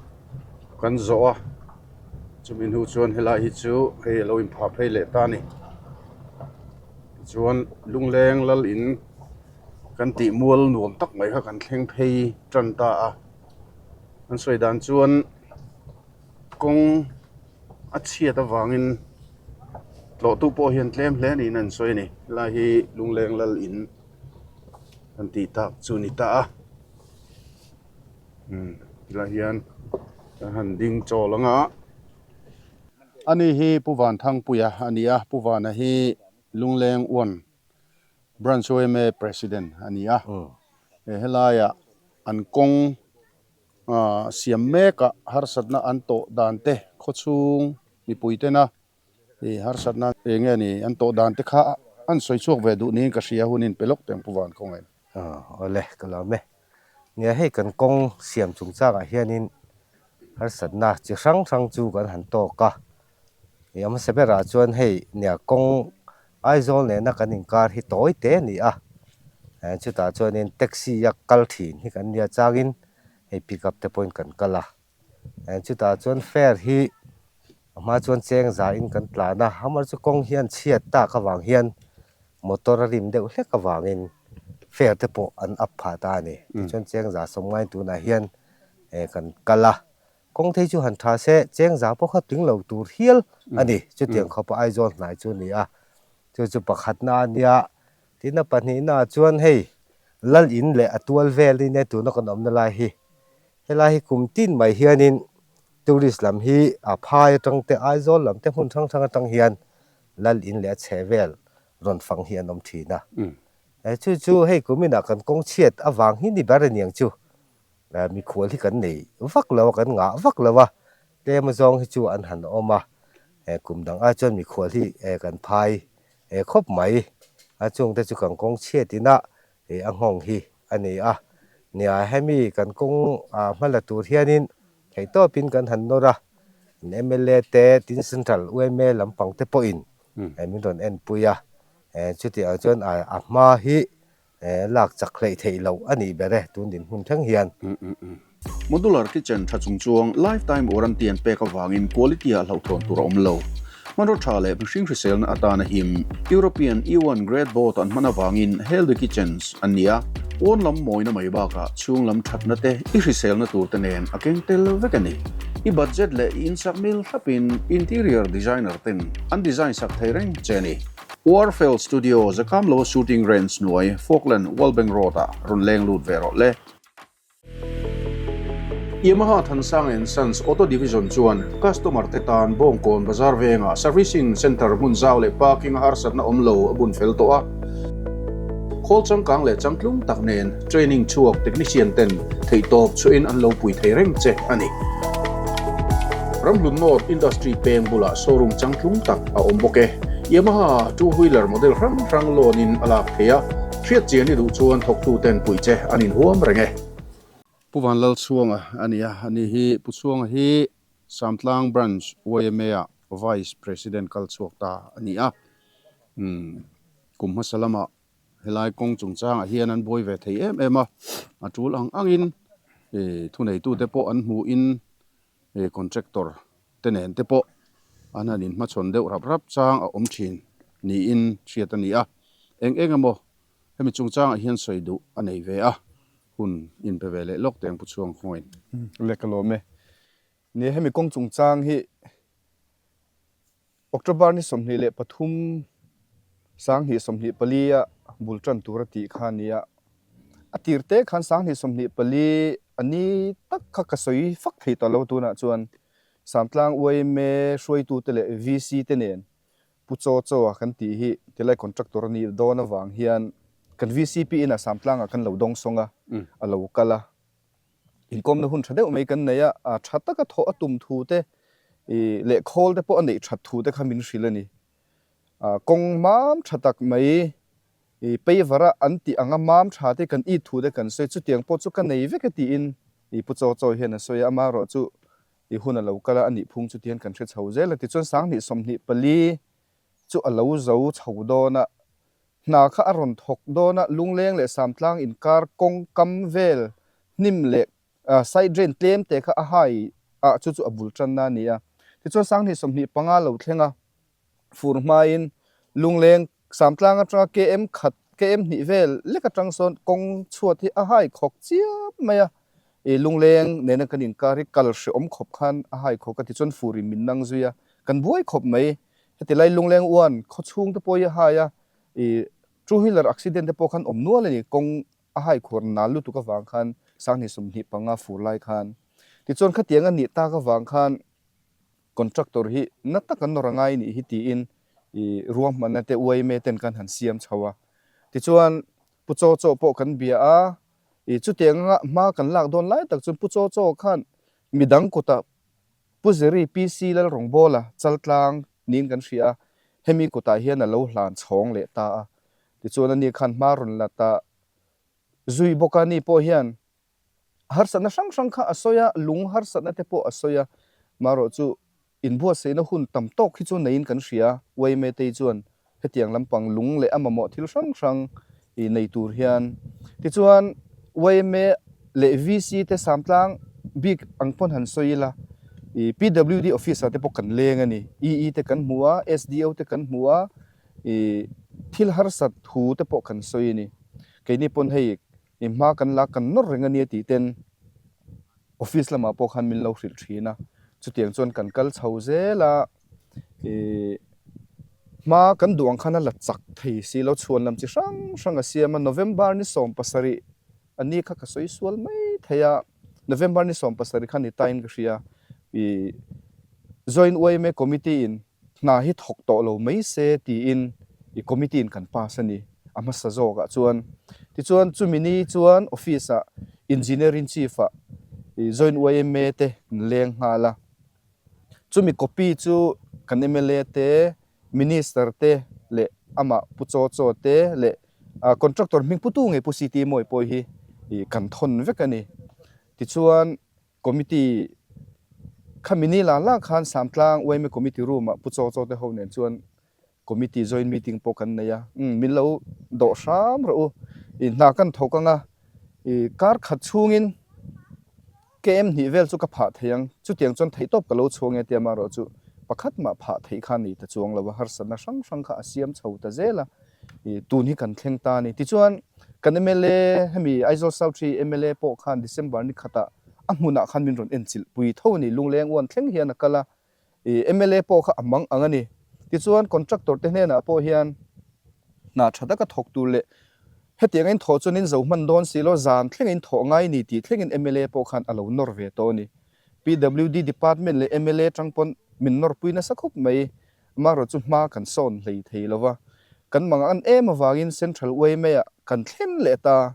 kan zawh a, chumi hnu chuan helai hi chu hei a lo inphah phei leh ta a ni. Tichuan Lungleng lal in. Kan tih mual nuam tak mai kha kan thleng phei tan ta a, an sawi dan chuan kawng a chhiat avangin tlawhtu pawh hian tlem hle niin an sawi a ni helai hi Lungleng lal in kan tih tak chu a ni ta a umm tilai hian kan han ding chawl ang a. Ani hi Pu Vanthangpuia a ni a, Pu Vana hi Lungleng one Branch yma President a ni a, he helaiah an kawng siam mekah harsatna an tawh dan te khawchhung mipui tena ih harsatna eng nge ni an tawh dan te kha an sawi chhuak ve duh niin ka hria hunin pe lawk teng Pu Van khawngaih. Awle ka lawm e. Nia hei kan kawng siam chungchangah hianin harsatna chi hrang hrang chu kan han tawk a. Ih a hmasa berah chuan hei nia kawng Aizawl nena kan inkar hi tawi te a ni a, eh chutah chuanin taxi a kal thin hi kan nia changin hei pick up te pawhin kan kal a, eh chutah chuan fare hi a hma chuan cheng zahin kan tlan a, hamar chu kawng hian chhiat tak avang hian motor a rim deuh hlek avangin fare te pawh an up phah ta a ni, tichuan cheng za sawmngai tunah hian eh kan kal a. Kawng thei chu han tha se, cheng za pawh kha tling lo tur hial a ni. Chutiang khawpa Aizawl hnai chu a ni a, chu chu pakhatna a nia. Tin a pahnihna ah chuan hei Lal in leh a tual vel in e tuna kan awmna lai hi. Helai hi kum tin mai hianin tourist lam hi a phai atang te Aizawl lam te hmun hrang hrang atang hian Lal in leh a chheh vel rawn fang hi an awm thin a. Chu chu hei kum inah kan kawng chhiat avang hi ni ber aniang chu. Mikhual hi kan nei vak lo a, kan ngah vak lo a, tlem azawng hi chu an han awm a, kum dang ai chuan mikhual hi kan phai khawp mai a, chungte chu kan kawng chhiat in a. A nghawng hi a ni a. Nia, hemi kan kawng hma la tur hianin theihtawpin kan han nawr a, mla te, tin Central yma lampang te pawhin min rawn enpui a, chutiang chuan a hma hi lak chak hleih theih loh a nih ber e tun dinhmun thleng hian. Modular kitchen tha chung chuang lifetime warranty an pek avangin quality ah hlauhthawn tur a awm lo. Hmanraw tha leh mihring hriselna atana him European E1 grade board an hman avangin healthy kitchens an ni a, pawn lam mawina mai bakah chhung lam thatna te i hriselna tur te nen a keng tel vek a ni. I budget leh i insak mil thlapin interior designer ten an design sak thei reng che a ni. Warfel Studio zakam lo shooting range hnuai Falkland Wallbank Road ah rawn leng lut ve rawh le. Yamaha Thansang and Sons Auto Division chuan customer te tan Bawngkawn Bazar vengah servicing centre hmun zau leh parking a harsatna awm lo a bun fel tawh a. Khawl changkang leh changtlung tak nen training chhuak technician ten theihtawp chhuahin an lo pui thei reng che a ni. Ramhlun North Industry peng bulah showroom changtlung tak a awm bawk e. Yamaha two wheeler model hrang hrang loan in a lak thei a. Hriat chian i duh chuan thawktu ten puih che an inhuam reng e. Pu Vanlalchhuanga a ni a, ani hi Pu Chhuanga hi Samtlang Branch yma ah Vice President kal chhuak ta a ni a. Umm kum hmasa lamah helai kawng chungchangah hian an buai ve thei em em a, a tul ang angin thuneitute pawh an hmuhin contractor te nen te pawh an han inhmachhawn deuh rap rap chang a awm thin niin hriat a ni a. Eng eng emaw hemi chungchangah hian sawi duh a nei ve a, hun inpe ve leh lawk teng Pu Chhuang Khawngain. Le ka lawm e. Nia hemi kawng chungchang hi October ni 23, 2024 a bul tan tur a tih kha a ni a. A tir te khan 2024 a ni tak kha ka sawi fak thei tawh lo tunah chuan Samtlang yma hruaitute leh VC te nen Pu Chaw Chaw a kan tih hi tilai contractor a nih dawn avang hian kan VCP inah Samtlangah kan lo dawng sawng a, a lo kal a. Inkawmna hun tha deuh mai kan nei a, tha taka thawh a tum thu te leh khawl te pawh a neih that thu te kha min hrilh a ni. Kawng mam tha tak mai paver a an tih anga mam tha te kan it thu te kan sawi, chutiang pawh chu ka nei vek e tiin Pu Chaw Chaw hian a sawi a, amaherawhchu hun a lo kal a, a nih phung chu tihian kan hre chho zel a, tichuan 2024 chu a lo zo chho dawn a, Hna kha a rawn thawk dawn a, Lungleng leh Samtlang inkar kawng kam vel hnim leh side drain tlem te kha a hai ah chu chu a bul tanna a ni a. Tichuan 2025 lo thleng a, fur hmain Lungleng Samtlang atanga KM khat, KM hnih vel lek atang sawn kawng chhuat hi a hai khawk chiam mai a, i Lungleng nena kan inkar hi kal hrehawm khawp khan a hai khawk a, tichuan fur in min nang zui a, kan buai khawp mai. Heti lai Lungleng uan khaw chhung te pawh hi a hai a, i two wheeler accident te pawh khan awm nual a ni, kawng a hai khuar nal lutuk avang khan 2025 fur lai khan. Tichuan khatiang a nih tak avang khan contractor hi na tak an nawr a ngai nih hi tiin i ruahmanna te yma ten kan han siam chho a. Tichuan Pu Chaw Chaw pawh kan bia a, i chutiang anga hma kan lak dawn lai tak chuan Pu Chaw Chaw khan midang kutah Pu Zeri PC Lalrawngbawla chaltlang niin kan hria a, hemi kutah hian a lo hlan chhawng leh ta a. Tichuan ani khan hma rawn la ta zui bawk a, ni pawh hian harsatna hrang hrang kha a sawi a, lung harsatna te pawh a sawi a, marawh chu Inbuatsaihna hun tam tawk hi chu neiin kan hria, yma tei chuan hetiang lampang lung leh a mamawh thil hrang hrang i nei tur hian. Tichuan, yma leh VC te Samtlang bik ang pawn han sawi ila, i PWD office ah te pawh kan leng a ni. EE te kan hmu a, SDO te kan hmu a, i thil harsat thu te pawh kan sawi a ni. Keini pawn hei i hma kan la kan nawr reng a nia tih ten Office lamah pawh khan min lo hrilh thin a, chutiang chuan kan kal chho zel a, ih hma kan duh ang khan a la chak thei si lo, chhuan lam chi hrang hrang a siam a, November ni 70 a ni kha ka sawi sual mai thei a, November ni 70 kha ni tain ka hria, ih Joint yma Committee in Hna hi thawk tawh lo mai se tiin i committee in kan pass a ni a hmasa zawkah chuan. Tichuan chumi ni chuan office ah engineer in chief ah i joint yma te kan leng nghal a. Chumi copy chu kan mla te, minister te leh amah Pu Chaw Chaw te leh Contractor hming putu ngei Pu CT Mawi pawh hi kan thawn vek a ni. Tichuan Committee khami ni la la khan Samtlang yma Committee room ah Pu Chaw Chaw te ho nen chuan Committee joint meeting pawh kan nei a, umm min lo dawh hram rawh u, i hna kan thawk anga i kar khat chhungin KM hnih vel chu ka phah thei ang, chutiang chuan theihtawp ka lo chhuang e tia amaherawhchu pakhat mah phah theih kha ni ta chuang lo a, harsatna hrang hrang kha a siam chho ta zel a, i tun hi kan thleng ta a ni. Tichuan kan mla hemi Aizawl South hi mla pawh khan December ni khatah a hmunah khan min rawn enchilh pui tho a ni, Lungleng uan thleng hian a kal a, I mla pawh kha a mang ang a ni. Tichuan contractor te hnenah pawh hian hna tha taka thawk tur leh hetiang a in thawh chuan in zo hman dawn si lo, zan thleng in thawh ngai ni tih thlengin mla pawh khan a lo nawr ve tawh a ni. PWD department leh mla tang pawn min nawrpui nasa khawp mai. Amaherawh chu hma kan sawn hlei thei lo va, kan mang an em avangin Central yma ah kan thlen leh ta.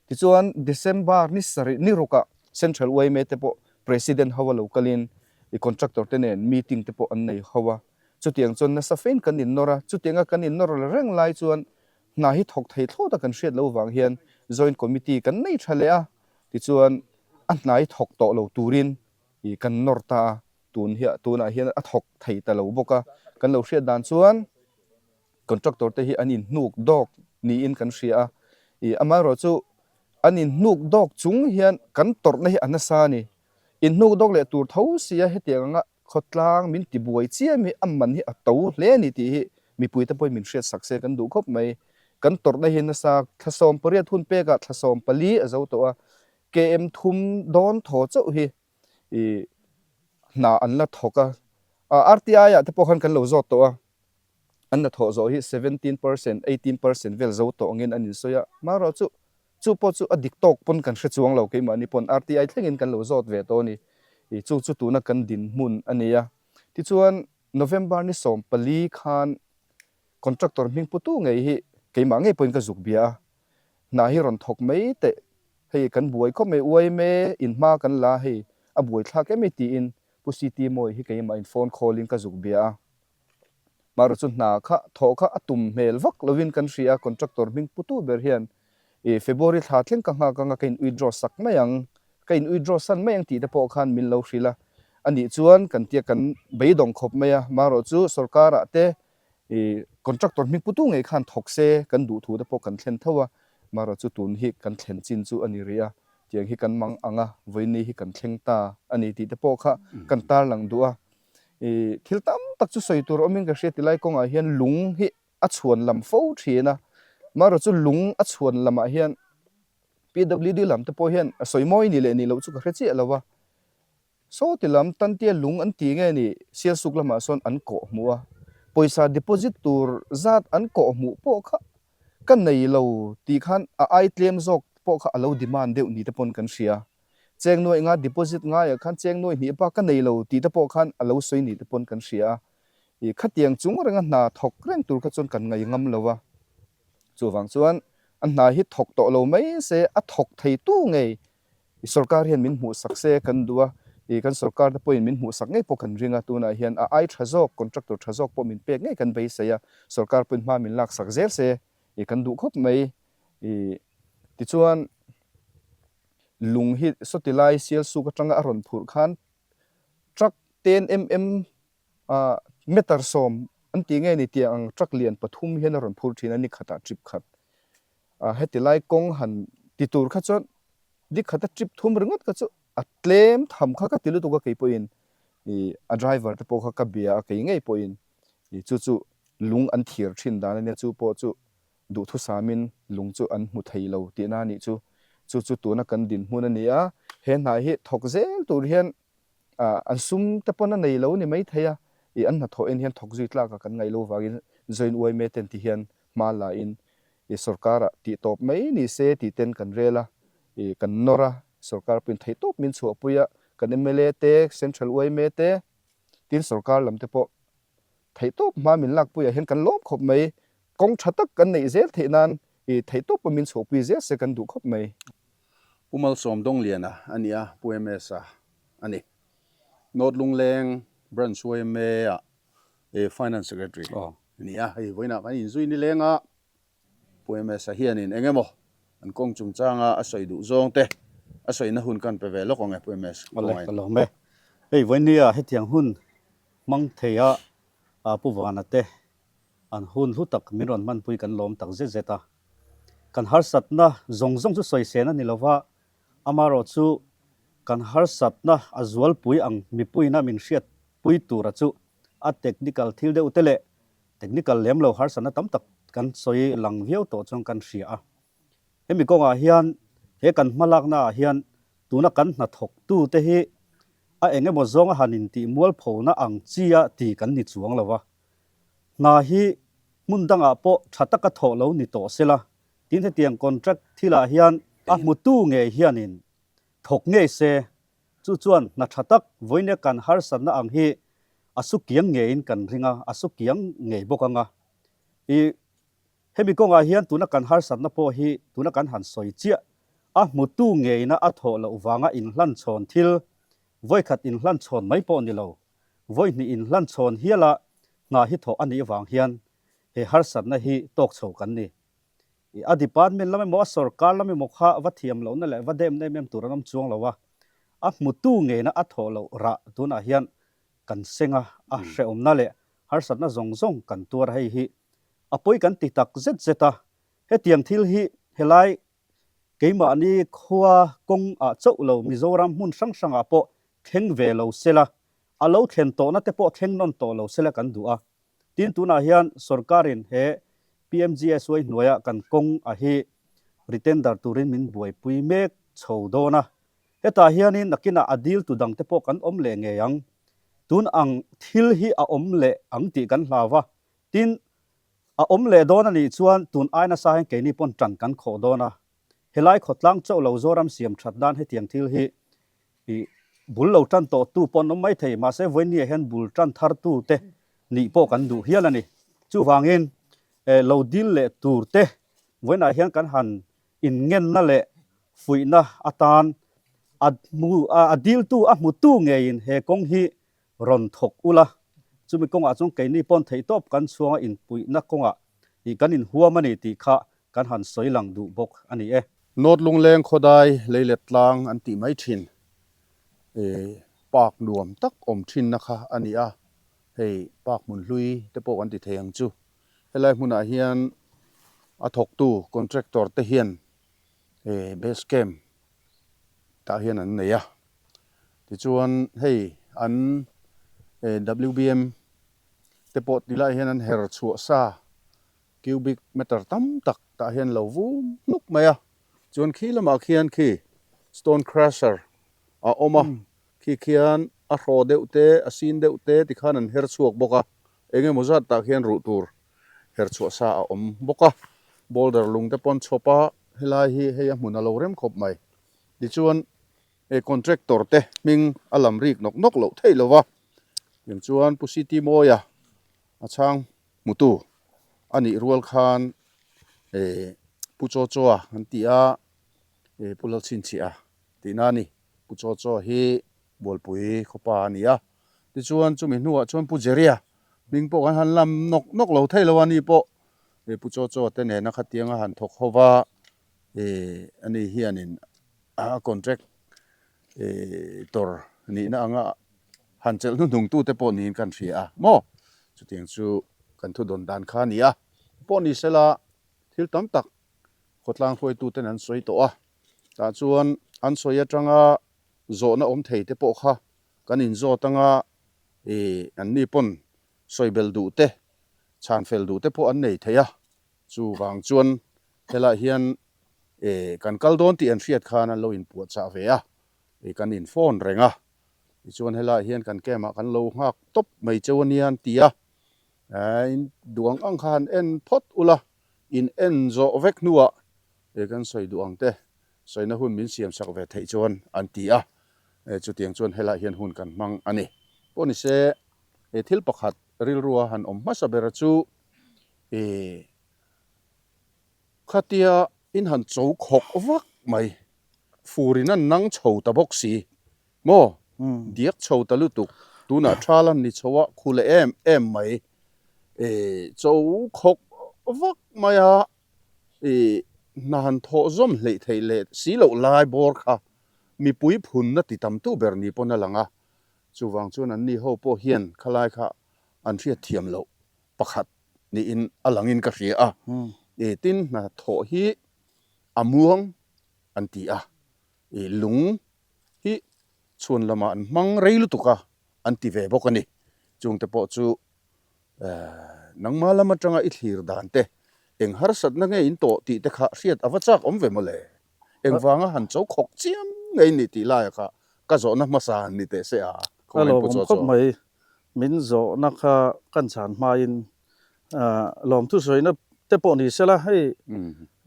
Tichuan, December ni sarih ni rukah Central yma te pawh President ho a lo kalin i contractor te nen meeting te pawh an nei ho a. Chutiang chuan nasa fein kan innawr a, chutianga kan innawr la reng lai chuan hna hi thawk thei thlawt a kan hriat loh vang hian Joint Committee kan nei tha leh a, tichuan a hna hi thawk tawh lo turin i kan nawr ta a, tun hi tunah hian a thawk thei ta lo bawk a, kan lo hriat dan chuan Contractor te hi an inhnuk dawk niin kan hria a, ih amaherawhchu an inhnuk dawk chung hian kan tawrhna hi a nasa a ni. Inhnuk dawk leh tur tho sia hetiang anga khawtlang min tibuai chiam hi a man hi a to hle a ni tih hi mipuite pawhin min hriat sak se kan duh khawp mai. Kan tawrhna hi nasa thla 18 hun pekah thla 14 a zo tawh a, KM thum dawn thaw chauh hi ih hna an la thawk a, RTI ah te pawh khan kan lo zawt tawh a. An hnathawh zawh hi 17%, 18% vel zo tawh angin an insawi a, marawh chu chu pawh chu a dik tawk pawn kan hre chuang lo keimahni pawn RTI thlengin kan lo zawt ve tawh a ni. Ih chu chu tuna kan dinhmun a ni a. Tichuan November ni 14 khan contractor hming putu ngei hi keimah ngei pawhin ka zuk bia a, hna hi rawn thawk mai teh, hei kan buai khawp mai uaime in hma kan la hei a buaithlak em i tiin Pu CT Mawi hi keimah in phone call in ka zuk bia a. Marawh chu hna kha thawh kha a tum hmel vak lovin kan hria a, contractor hming putu ber hian ih February thla thleng ka nghak anga ka in withdraw sak mai ang, ka in withdraw san mai ang tih te pawh khan min lo hrilh a, a nih chuan kan tia kan beidawng khawp mai a, marawh chu sorkar ah te ih contractor hming putu ngei khan thawk se kan duh thu te pawh kan thlen tho a, marawh chu tun hi kan thlen chin chu a ni rih a, tiang hi kan mang ang a, vawiini hi kan thleng ta a ni tih te pawh kha kan tarlang duh a. I thil tam tak chu sawi tur awmin ka hria tilai kawngah hian lung hi a chhuan lam fo thin a, marawh chu lung a chhuan lamah hian PWD lam te pawh hian a sawi mawi ni leh nih loh chu ka hre chiah lo a, saw ti lam Tantia lung an ti nge ni Sialsuk lamah sawn an kawh hmuh a, pawisa deposit tur zat an kawh hmuh pawh kha ka nei lo tih khan a ai tlem zawk pawh kha a lo demand deuh ni te pawn kan hria. Cheng nuaih nga deposit ngaiah khan cheng nuaih hnih bak ka nei lo tih te pawh khan a lo sawi ni te pawn kan hria a. Ih khatiang chung renga hna thawk reng tur kha chuan kan ngai ngam lo a. Chuvang chuan a hna hi thawk tawh lo mai se a thawk thei tu ngei i sorkar hian min hmuh sak se kan duh a. Ih kan sorkar te pawhin min hmuh sak ngei pawh kan ring a. Tunah hian a ai tha zawk contractor tha zawk pawh min pek ngei kan beisei a. Sorkar pawhin hma min lak sak zel se ih kan duh khawp mai. Ih tichuan Lung hi sawti lai Sialsuk atanga a rawn phurh khan truck ten mm ah meter 10 an tih nge ni tiang ang truck lian pathum hian a rawn phur thin a ni khatah trip khat. Ah heti lai kawng han ti tur kha chuan dik khata trip thum ringawt kha chu a tlem tham kha ka ti lutuk a kei pawhin ih a driver te pawh kha ka bia a kei ngei pawhin ih chu chu lung an thir thin dan a nia chu pawh chu Duhthusamin lung chu an hmu thei lo tihna a nih chu. Chu chu tuna kan dinhmun a ni a, he hna hi thawk zel tur hian an sum te pawn a nei lo ni mai thei a, ih an hnathawh en hian thawk zui tlakah kan ngaih lo vangin Joint yma ten ti hian hma la in ih sorkarah tih tawp mai ni se tih ten kan rel a, ih kan nawr a, sorkar pawhin theihtawp min chhuahpui a, kan mla te, Central yma te, tin sorkar lam te pawh Theihtawp hma min lakpuiah hian kan lawm khawp mai. Kawng tha tak kan neih zel theih nan i theihtawpa min chhuahpui zel se kan duh khawp mai. Pu Malsawm Dawngliana a ni a, Pu MS-a a ni. North Lungleng Branch YMA-ah Finance Secretary a ni a, hei vawiinah kan inzui nileng a. Pu MS-a hianin eng emaw an kawng chungchanga a sawi duh zawng te a sawina hun kan pe ve lawk ang e Pu MS. Awle, ka lawm e. Hei vawinia hetiang hun hmang theia Pu Vana te an hun hlu tak min rawn hmanpui kan lawm tak zet zet a. Kan harsatna zawng zawng chu sawisên a ni lova, amaherawh chu kan harsatna a zualpui ang mipuiina min hriatpui tura chu a technical thil deuh te leh technical lem lo harsatna tam tak kan sawi lang viau tawh chuan kan hria a. Hemi kawngah hian he kan hmalakna ah hian tuna kan hnathawktu te hi a eng emaw zawnga han intih mualphona ang chi a ti kan ni chuang lo a. Hna hi hmun dangah pawh tha taka thawh lo ni tawh sela, tin hetiang contract thilah hian a hmutu ngei hianin thawk ngei se, chu chuan hna tha tak vawinia kan harsatna ang hi a su kiang ngeiin kan ring a, a su kiang ngei bawk ang a. I hemi kawngah hian tuna kan harsatna pawh hi tuna kan han sawi chiah, a hmutu ngeina a thawh loh vanga inhlanchhawn thil, vawikhat inhlanchhawn mai pawh ni lo, Vawi hnih in hlan chhawn hiala hna hi thawh a nih vang hian he harsatna hi tawk chho kan ni. I a department lam emaw a sorkar lam emaw kha va thiam lohna leh va dem em em tur an awm chuang lo a, a hmutu ngeina a thawh loh rah tunah hian kan seng a, a hrehawmna leh harsatna zawng zawng kan tuar a hei hi a pawi kan ti tak zet zet a, hetiang thil hi helai keimahni khua kawng ah chauh lo Mizoram hmun hrang hrang ah pawh thleng ve lo sela, a lo thlen tawhna te pawh thleng nawn tawh lo sela kan duh a. Tin, tunah hian sorkarin he PMGSY hnuaia kan kawng a hi retender turin min buaipui mek chho dawn a. Hetah hianin nakinah a dil tu dang te pawh kan awm leh ngei ang. Tun ang thil hi a awm leh ang tih kan hlau a. Tin, a awm leh dawn a nih chuan tun ai nasa hian keini pawn tan kan khawh dawn a. Helai khawtlang chauh lo Zoram siam that nan hetiang thil hi I bul lo tan tawh tu pawh an awm mai thei, mahse vawinia hian bul tan thar tu te nih pawh kan duh hial a ni. Chuvangin lo dil leh tur te vawiinah hian kan han inngenna leh fuihna atan a hmu a diltu a hmutu ngeiin he kawng hi rawn thawk ula, chumi kawngah chuan keini pawn theihtawp kan chhuanga inpuihna kawngah ih kan inhuam a ni tih kha kan han sawi lang duh bawk a ni e. North Lungleng khawdai leilet tlang an tih mai thin ih park nuam tak awm thinna kha a ni a, hei park hmun hlui te pawh kan ti thei ang chu. Helai hmunah hian a thawktu contractor te hian ih base camp tah hian an nei a, tichuan hei an WBM te pawh ti lai hian an her chhuah sa cubic meter tam tak tah hian lo vum hnuk mai a, chuan khi lamah khian khi stone crusher a awm a, khi khian a hraw deuh te a sin deuh te tikhan an her chhuak bawk a, eng emaw zat tah khian ruh tur her chhuah sa a awm bawk a, boulder lung te pawn chhawp a, helai hi hei a hmun a lo rem khawp mai. Tichuan he contractor te hming a lam rik nawk nawk loh theih lo va, tiang chuan Pu City Mawia a chhang hmutu a nih rual khan eh Pu Chaw Chaw-a an ti a, eh Pu Lalchhinchhiah-a tihna a ni. Pu Chaw Chaw hi Bualpui khawpa a ni a, tichuan chumi hnuah chuan Pu Jeria hming pawh kan han lam nawk nawk lo thei lo a ni pawh eh Pu Chaw Chaw te nena khatianga han thawk ho va eh ani hianin a contract eh tor nihna anga han chelh hnuhnung tute pawh niin kan hria a maw chutiang chu kan thu dawn dan kha a ni a pawh ni sela thil tam tak khawtlang hruaituten an sawi tawh a tah chuan an sawi atanga zawhna awm thei te pawh kha kan inzawt anga ih an ni pawn sawi bel duh te chhan fel duh te pawh an nei thei a chuvang chuan helaiah hian ih kan kal dawn tih an hriat khan an lo inpuahchah ve a ih kan in phone reng a tichuan helaiah hian kan camp ah kan lo nghak tawp mai cheu ania an ti a in duh ang ang kha han en phawt ula in en zawh vek hnuah ih kan sawi duh ang te Sawina hun min siam sak ve theih chuan an ti a, chutiang chuan helaiah hian hun kan hmang a ni. Pawh ni se, he thil pakhat rilrua han awm hmasa bera chu ih khatia in han cho khawk vak mai, furin an nang chho ta bawk si maw, diak chho ta lutuk, tunah thal an ni chho a, khu leh em em mai, ih cho khawk vak mai a. I hna han thawh zawm hleih theih leh si loh lai bawr kha mipui phunna ti tamtu ber ni pawn a lang a, chuvang chuan anni ho pawh hian khalai kha an hriat thiam loh pakhat niin a langin ka hria a. I tin hna thawh hi a muang an ti a, i lung hi chhuan lamah an hmang rei lutuk a an ti ve bawk a ni. Chungte pawh chu Nangma lam atanga i thlir dan te, eng harsatna nge in tawh tih te kha hriat a va chak awm ve mawle. Engvanga han cho khawk chiam ngei ni tih laia kha ka zawhna hmasa han ni teh se a, Ka khawngaih lawmawm pu chaw khawp chaw. mai, min zawhna kha kan chhan hmain lawmthu sawina te pawh ni sela, hei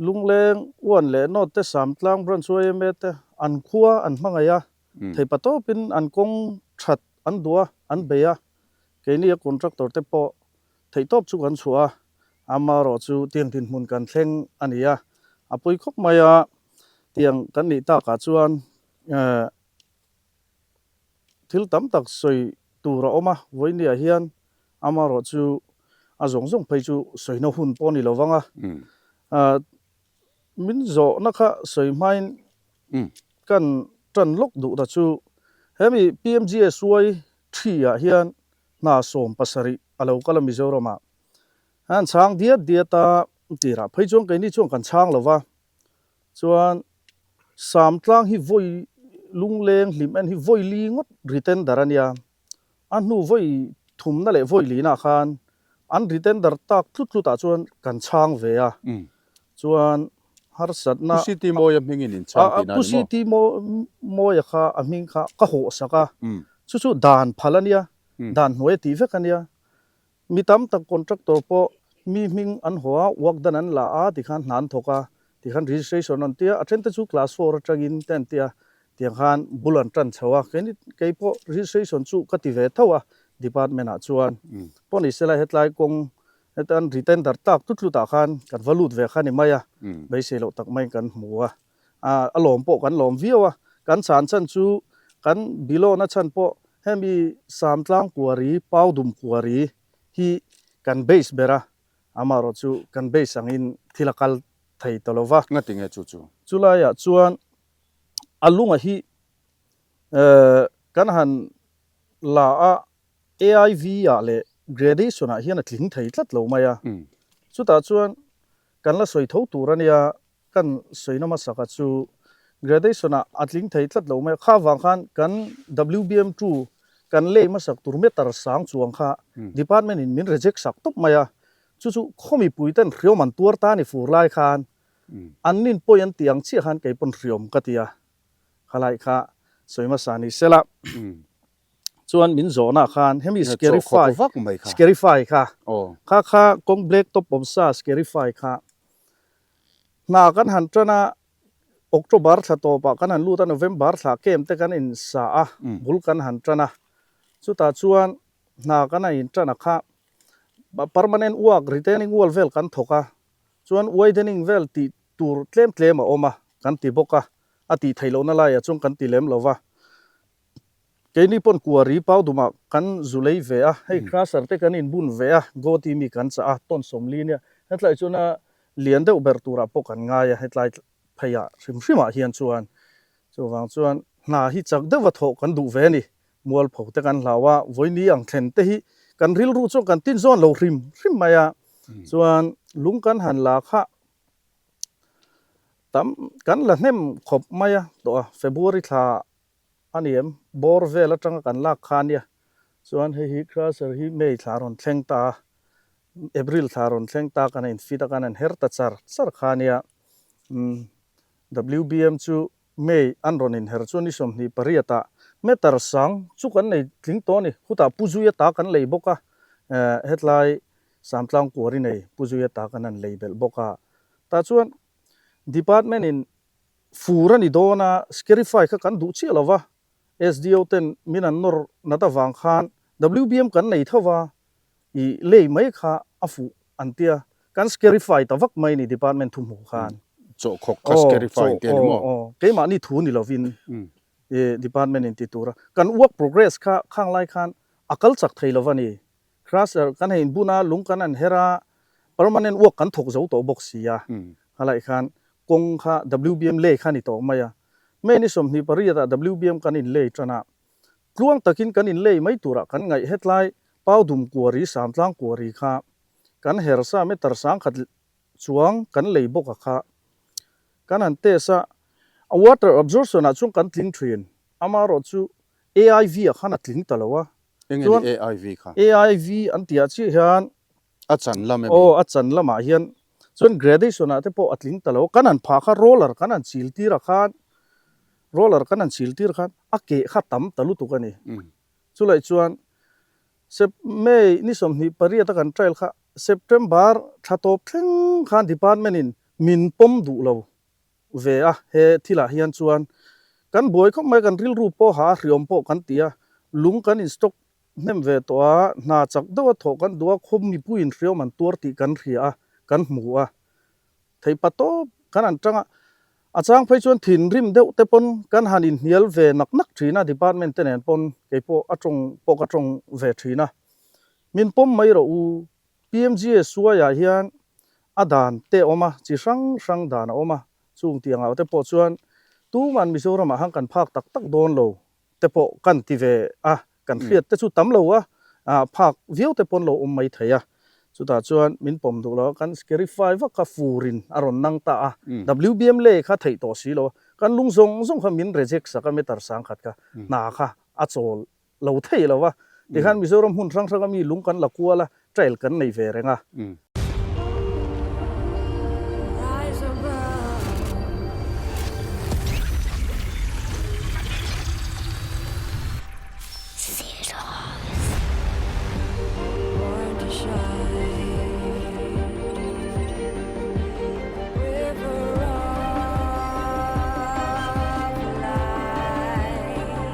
Lungleng uan leh North te Samtlang Branch yma te an khua an hmangaih a, theihpatawpin an kawng that an duh a, an bei a, Keini a contractor te pawh theihtawp chu kan chhuah a, amaherawh chu tiang dinhmun kan thleng a ni a, a pawi khawp mai a, tiang kan nih takah chuan thil tam tak sawi tur a awm a, vawinia hian amaherawh chu a zawng zawng phei chu sawina hun pawh a ni lo vang a, min zawhna kha sawi hmain kan tan lawk duh ta chu hemi PMGSY Thi ah hian hna 70 a lo kal a Mizoram ah. An chhang diat diat a tirah phei chuan keini chuan kan chhang lo va. Chuan Samtlang hi vawi lungleng hlim en hi vawi li ngawt ri tender a nia. A hnu vawi thumna leh vawi lina khan an ri tender tak tlut tlut ah chuan kan chhang ve a. Chuan harsatna Pu CT Mawia hmingin in chhang tihna a ni maw? Pu CT Mawia kha a hming kha ka hawh sak a, chu chu dan phal a nia, dan hnuai a tih vek a nia. Mi tam tak contractor pawh mi hming an haw a, work done an la a tikhan hna an thawk a, tikhan registration an tia, a then te chu class four atangin te an tia, tiang khan bul an tan chho a, keini kei pawh registration chu ka ti ve tho a department ah chuan. Pawh ni sela hetlai kawng Heta an ri tender tak tlut tlut ah khan kan va lut ve kha ni mai a, beisei loh tak maiin kan hmu a, a lawm pawh kan lawm viau a, kan chan chan chu kan bilawna chhan pawh hemi Samtlang kuari, Paudum kuari hi kan base ber a, amaherawh chu kan base angin thil a kal thei ta lo va. Ngati nge chu chu? Chulaiah chuan a lunga hi kan han la a, AIV ah leh gradation ah hian a tling thei tlat lo mai a, chutah chuan kan la sawi tho tur a nia, kan sawina hmasaka chu gradation ah a tling thei tlat lo mai a, kha vang khan kan WBM two kan lei hmasak tur meter sang chuang kha department in min reject sak tawp mai a, chu chu khaw mipui ten hriawm an tuar ta a ni fur lai khan an nin pawi an tih ang chiah khan kei pawn hriawm ka ti a, khalai kha sawi hmasa ni sela. Chuan min zawhna khan hemi scarify scarify kha kha kha kawng black top awm sa scarify kha hna kan han tan a October thla tawpah kan han lut a November thla camp te kan in sa a bul kan han tan a chutah chuan hna kan han in tan a kha permanent work retaining wall vel kan thawk a chuan widening vel tih tur tlem tlem a awm a kan ti bawk a a tih theih lohna laiah chuan kan ti lem lo va. Keini pawn kuari paudumah kan zu lei ve a, hei crusher te kan inbun ve a, goti mi kan chah a, tawn 40 nia, hetlai chuan a lian deuh ber turah pawh kan ngai a, hetlai pheiah hrim hrimah hian chuan chuvang chuan hna hi chak deuha thawh kan duh ve a ni, mualpho te kan hlau a, vawini ang thlen te hi kan rilru chuan kan tin zawn lo hrim hrim mai a, chuan lung kan han la kha tam kan la hnem khawp mai a tawh a, February thla A ni em? Bawr vel atanga kan lak kha ania. Chuan hei hi crusher hi May thla rawn thleng ta a, April thla rawn thleng ta kan in fit a kan han her ta char char kha ania. Umm WBM chu May an rawn inher chuan ni 28 ah meter sang chu kan nei tling tawh a ni. Khutah Pu Zuia ta kan lei bawk a, eh hetlai Samtlang kuari nei Pu Zuia ta kan han lei belh bawk a. Tah chuan department in Fur a ni dawn a, scarify kha kan duh chiah lo va, SDO ten min an nawr nat avang khan WBM kan nei tho va, i lei mai kha a fuh an tia, kan scarify ta vak mai ni department thu hmuh khan. Chawhkhawk kha scarify an tia ni maw? Aw, aw, keimahni thu ni lovin i department in ti tur a, kan work progress kha khang lai khan a kal chak thei lo va ni, crusher kan hein bun a, lung kan an her a, permanent work kan thawk zo tawh bawk si a. Khalaih khan kawng kha WBM lei kha a ni tawh mai a. May ni 28 ah WBM kan in lei tan a, tluang takin kan in lei mai turah kan ngaih hetlai Paudum kuari Samtlang kuari kha kan hersa meter 1000 chuang kan lei bawk a kha kan han test a, a water absorption ah chuan kan tling thin, amaherawh chu AIV ah khan a tling ta lo a. Eng nge ni AIV kha? AIV an tih ah chiah hian A chan lam emaw? Aw, a chan lamah hian chuan gradation ah te pawh a tling ta lo. Kan han phah kha roller kan han chil tir ah khan, roller kan han chil tir khan a keh kha tam ta lutuk a ni. Chulai chuan Sep May ni 28 a kan trial kha September thla tawp thleng khan department in min pawm duh lo ve a, he thilah hian chuan kan buai khawp mai, kan rilru pawh ha a hriawm pawh kan ti a, lung kan in stock hnem ve tawh a, hna chak deuha thawh kan duh a, khaw mipuiin hriawm an tuar tih kan hria a, kan hmu a. Theihpa tawp kan han tang a, a chang phei chuan thinrim deuh te pawn kan han inhnial ve nak nak thin a, department te nen pawn kei pawh a tawng pawh ka tawng ve thin a. Min pawm mai rawh u, PMGSY ah hian a dan te a awm a, chi hrang hrang dan a awm a, chung tih angah te pawh chuan tuman Mizoram ah han kan phak tak tak dawn lo te pawh kan ti ve a, kan hriat te chu tam lo a, phak viau te pawn lo awm mai thei a, chutah chuan min pawm duh lo a, kan scarify vak kha furin a rawn nang ta a, WBM lei kha theih tawh si lo a, kan lung zawng zawng kha min reject sak a meter 1000 kha hna kha a chawl lo thei lo a, tikhan Mizoram hmun hrang hrang a mi lung kan la kual a, trail kan nei ve reng a.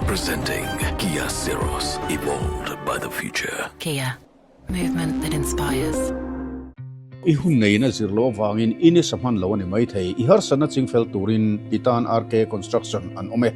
Presenting Kia Syros, evolved by the future. Kia, movement that inspires. I hun neiin a zir loh avangin i nisa hman lo a ni maithei. I harsatna chingfel turin i tan RK Construction an awm e.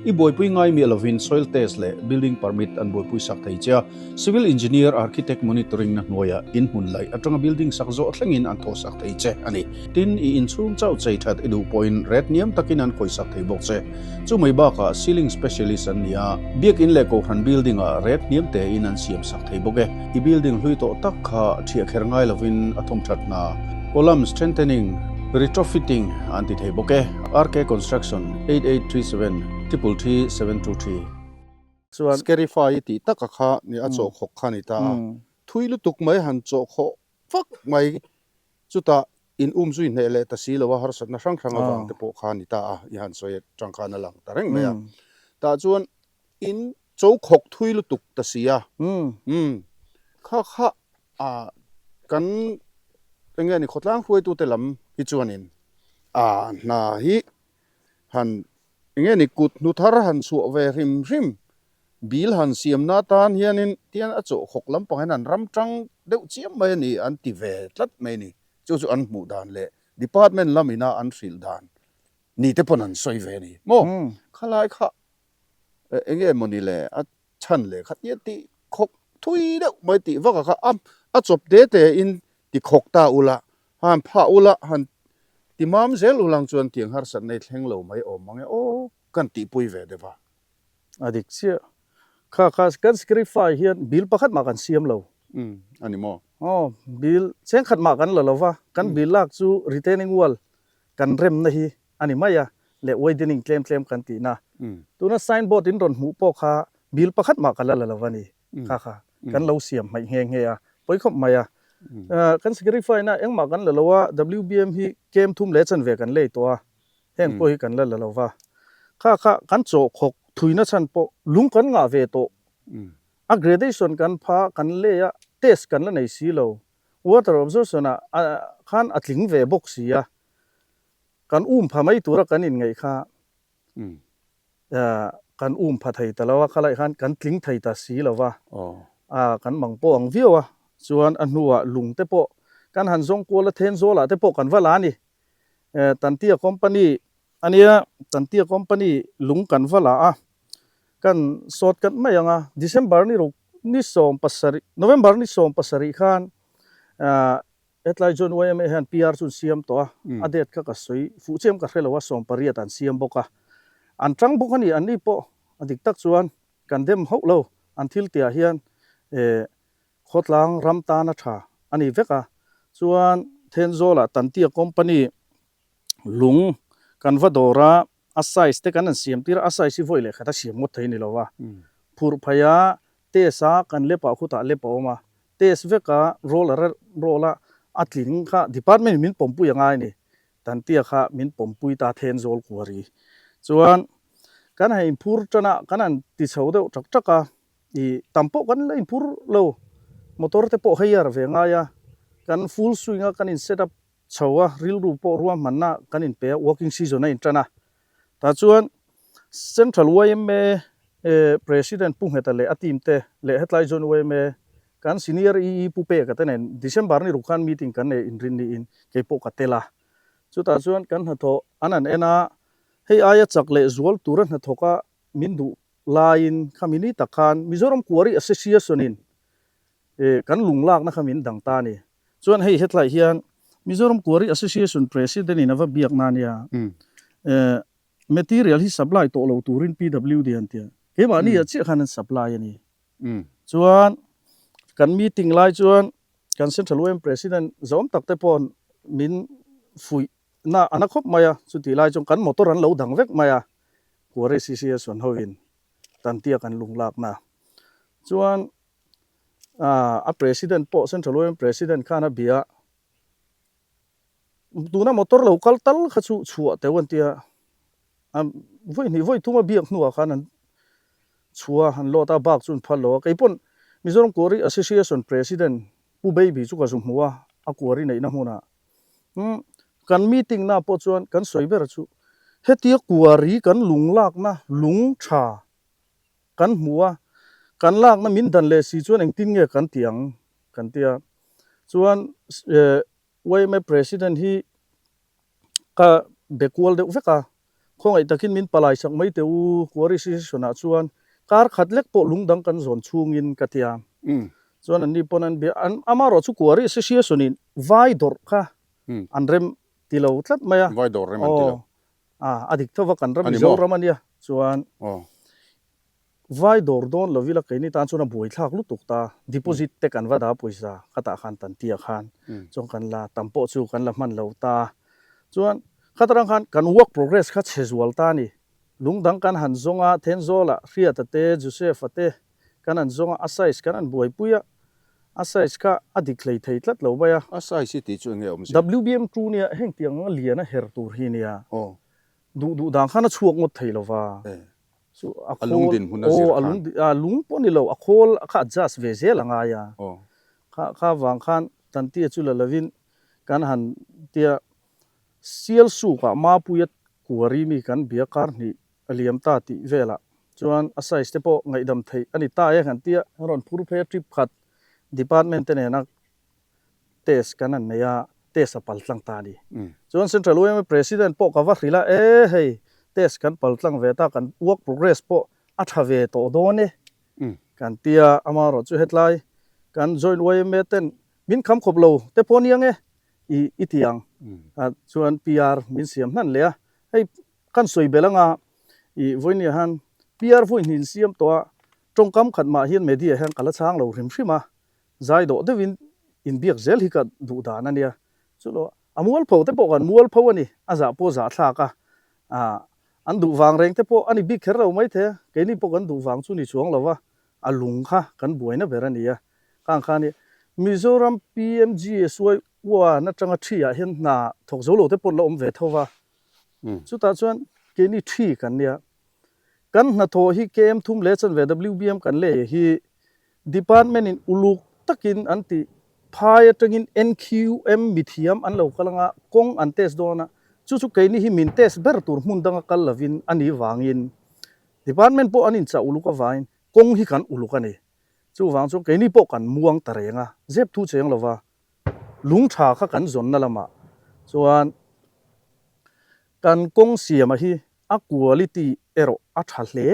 I buaipui ngai miah lovin soil test leh building permit an buaipui sak thei che a. Civil engineer, architect monitoring na hnuaiah in hmun laih atanga building sak zawh thlengin an thawh sak thei che a ni. Tin, i inchhung chauh chei that i duh pawhin ret hniam takin an khawih sak thei bawk che. Chu mai bakah ceiling specialist an ni a, biakin leh kohhran building ah ret hniam tein an siam sak thei bawk e. I building hlui tawh tak kha thiah kher ngai lovin a thawm that hna, column strengthening, retrofitting an ti thei bawk e. RK Construction, 8837 333 723. Chuan. Scarify i tih taka kha ni a chawhkhawk kha a ni ta a, thui lutuk mai han chawhkhawh vak mai Chutah in um zui hneh leh ta si lo a, harsatna hrang hrang avang te pawh kha a ni ta a, i han sawi atang khan a lang ta reng mai a. Tah chuan in cho khawk thui lutuk ta si a, umm kha kha ah kan eng nge ni khawtlang hruaitute lam hi chuanin ah hna hi han eng nge ni kut hnu thar han chhuah ve hrim hrim Bill han siamna atan hianin tian a chawhkhawk lampang hian an ram tang deuh chiam mai a ni an ti ve tlat mai a ni. Chu chu an hmuh dan leh department lamina an hrilh dan ni te pawn an sawi ve a ni maw? Khalai kha eng nge mawni le a chhan leh kha tia tih khawk thui deuh mai tih vak a kha a a chawp te te in ti khawk ta ula han phah ula han ti mam zel ulang chuan tiang harsatna i thleng lo mai awm mang e aw kan tihpui ve deuh a. A dik chiah. Kha kha kan scrify hian bill pakhat mah kan siam lo. Umm a ni maw? Aw, bill chengkhat mah kan la lo va, kan bill lak chu retaining wall kan remna hi a ni mai a, leh widening tlem tlem kan tihna. Tuna sign board in rawn hmuh pawh kha bill pakhat mah kan la la lo va ni. Kha kha kan lo siam hmaih nghe nghe a, pawi khawp mai a. Kan scrify na engmah kan la lo a, WBM hi kem thum leh chanve kan lei tawh a, Heng pawh hi kan la la lo va, kha kha kan chawhkhawk thuina chhan pawh lung kan ngah ve tawh. A gradation kan pha, kan lei a, test kan la nei si lo. Water absorption ah khan a tling ve bawk si a, kan um pha mai tura kan inngaih kha kan um pha thei ta lo a, khalai khan kan tling thei ta si lo va, kan mang pawh ang viau a, chuan a hnuah lung te pawh kan han zawng kual a, Thenzawl ah te pawh kan va la a ni. Tantia company ania, Tantia company lung kan va la a, kan sawt kat mai ang a, December ni ruk ni 17, November ni 17 khan. Hetlai chuan yma hian PR chu an siam tawh a, a date kha ka sawi fuh chiam ka hre lo a, 18 an siam bawk a. An tang bawk a ni, anni pawh a dik tak chuan kan dem hauh lo, an thil tihah hian eh khawtlang ram tan a tha a ni vek a. Chuan Thenzawlah Tantia company lung kan va dawr a, a size te kan han siam tir a, a size hi vawi leh khat a siam ngawt thei a ni lo a, phurh phei a, test a kan lep ah khutah lep a awm a, test vek a roller a roll a a tling kha department in min pawmpui a ngai a ni, Tantia kha min pawmpui ta Thenzawl Quarry chuan kan han inphur tan a, kan han ti chho deuh tak tak a, ih tam pawh kan la inphur lo, motor te pawh hire ve ngai a, kan full swing a kan in set up chho a, rilru pawh ruahmanna kan inpe a, working season a intan a. Tah chuan Central yma President Pu Ngheta leh a team te leh hetlai Joint yma kan Senior EE Pu Peka te nen December ni ruk khan meeting kan nei inrin niin kei pawh ka tel a. Chutah chuan kan hnathawh an han en a, hei aia chak leh zual tura hnathawka min duh laiin khami ni tak khan Mizoram Quarry Association in kan lunglakna kha min dang ta a ni. Chuan hei hetlai hian Mizoram Quarry Association President in a va biakna a nia. Material hi supply tawh lo turin PWD an ti a. Keimahni ah chiah khan an supply a ni. Chuan kan meeting lai chuan kan Central YM President zawm tak te paw'n min fuih na a na khawp mai a. Chutih lai chuan kan motor an lo dang vek mai a Quarry Association hoin tantia kan lunglakna. Chuan a president pawh central yma president khan a bia tuna motor lo kal tal kha chu chhuah teuh an tia a vawi hnih vawi thum a biak hnuah khan an chhuah an lawt a bak chu an phal lo a kei pawn Mizoram Quarry Association president Pu Baby chu ka zu hmu a a quarry neihna hmunah umm kan meeting na pawh chuan kan sawi ber chu hetia quarry kan lung lakna lung tha Kan hmu a, kan lakna min dan leh si chuan engtin nge kan tih ang kan ti a. Chuan yma President hi ka be kual deuh vek a, khawngaih takin min palai sak mai teh u, Quarry Association ah chuan kar khat lek pawh lung dang kan zawn chhungin ka ti a. Chuan anni pawn an bia, amaherawh chu Quarry Association in vai dawrh kha an rem ti lo tlat mai a. Vai dawrh rem an ti lo. A, a dik tho va kan ram Mizoram a nia chuan vai dawr dawn lo ila keini tan chuan a buaithlak lutuk ta, deposit te kan va dah pawisa khatah khan tan tia khan chuan kan la tam pawh chu kan la hman lo ta chuan khatarang khan kan work progress kha chhe zual ta a ni, lung dang kan han zawng a Thenzawla Hriata te Joseph-a te Kan an zawng a, a size kan an buaipui a, a size kha a dik hlei thei tlat lo mai a. A size hi tih chu eng nge awm zia? WBM two nia heng tiang anga lian a her tur hi nia. Duh duh dan khan a chhuak ngawt thei lo va. Chu a A lung khawl, dinhmun a zir aw a khan. lung a lung pawh ni lo, a khawl kha adjust ve zel a ngai a. Kha kha vang khan Tantia chu la lovin kan han tia Sialsukah Mapuia Kuari mi kan bia kar hnih a liam ta tih velah chuan a size te pawh ngaihdam theih a ni ta e kan tia rawn phur phei a trip khat department te nena test kan han nei a test a pal tlang ta a ni. Chuan Central yma President pawh ka va hrilh a e hei test kan pal tlang ve ta kan work progress pawh a tha ve tawh dawn e kan tia amaherawh chu hetlai kan joint yma ten min kham khawp lo te pawh aniang e i i ti ang chuan PR min siam hnan leh a hei Kan sawi belh anga i vawinia hian PR vawi hnin siam tawh a, tawngkam khat mah hian media hian ka la chang lo hrim hrim a, zai dawh deuhin inbiak zel hi ka duh dan a nia. Chu lo a mualpho te pawh kan mualpho a ni, a zah pawh zah thlak a, ah an duh vang reng te pawh a ni bik kher lo mai thei a, keini pawh kan duh vang chu ni chuang lo va, a lung kha kan buaina ber a ni a, khang khan i Mizoram PMGSY uan atanga thi ah hian hna thawk zo lo te pawh an la awm ve tho va, Chutah chuan keini thi kan nia. Kan hnathawh hi KM thum leh chanve WBM kan lei hi Department in uluk takin an ti phai atangin NQM mithiam an lo kal anga kawng an test dawn a, chu chu keini hi min test ber tur hmun danga kal lovin a nih vangin Department pawh an inchah uluk avangin kawng hi kan uluk a ni. Chuvang chuan keini pawh kan muang ta reng a, zep thu cheng lova lung tha kha kan zawnna lamah chuan kan kawng siama hi a quality erawh a tha hle.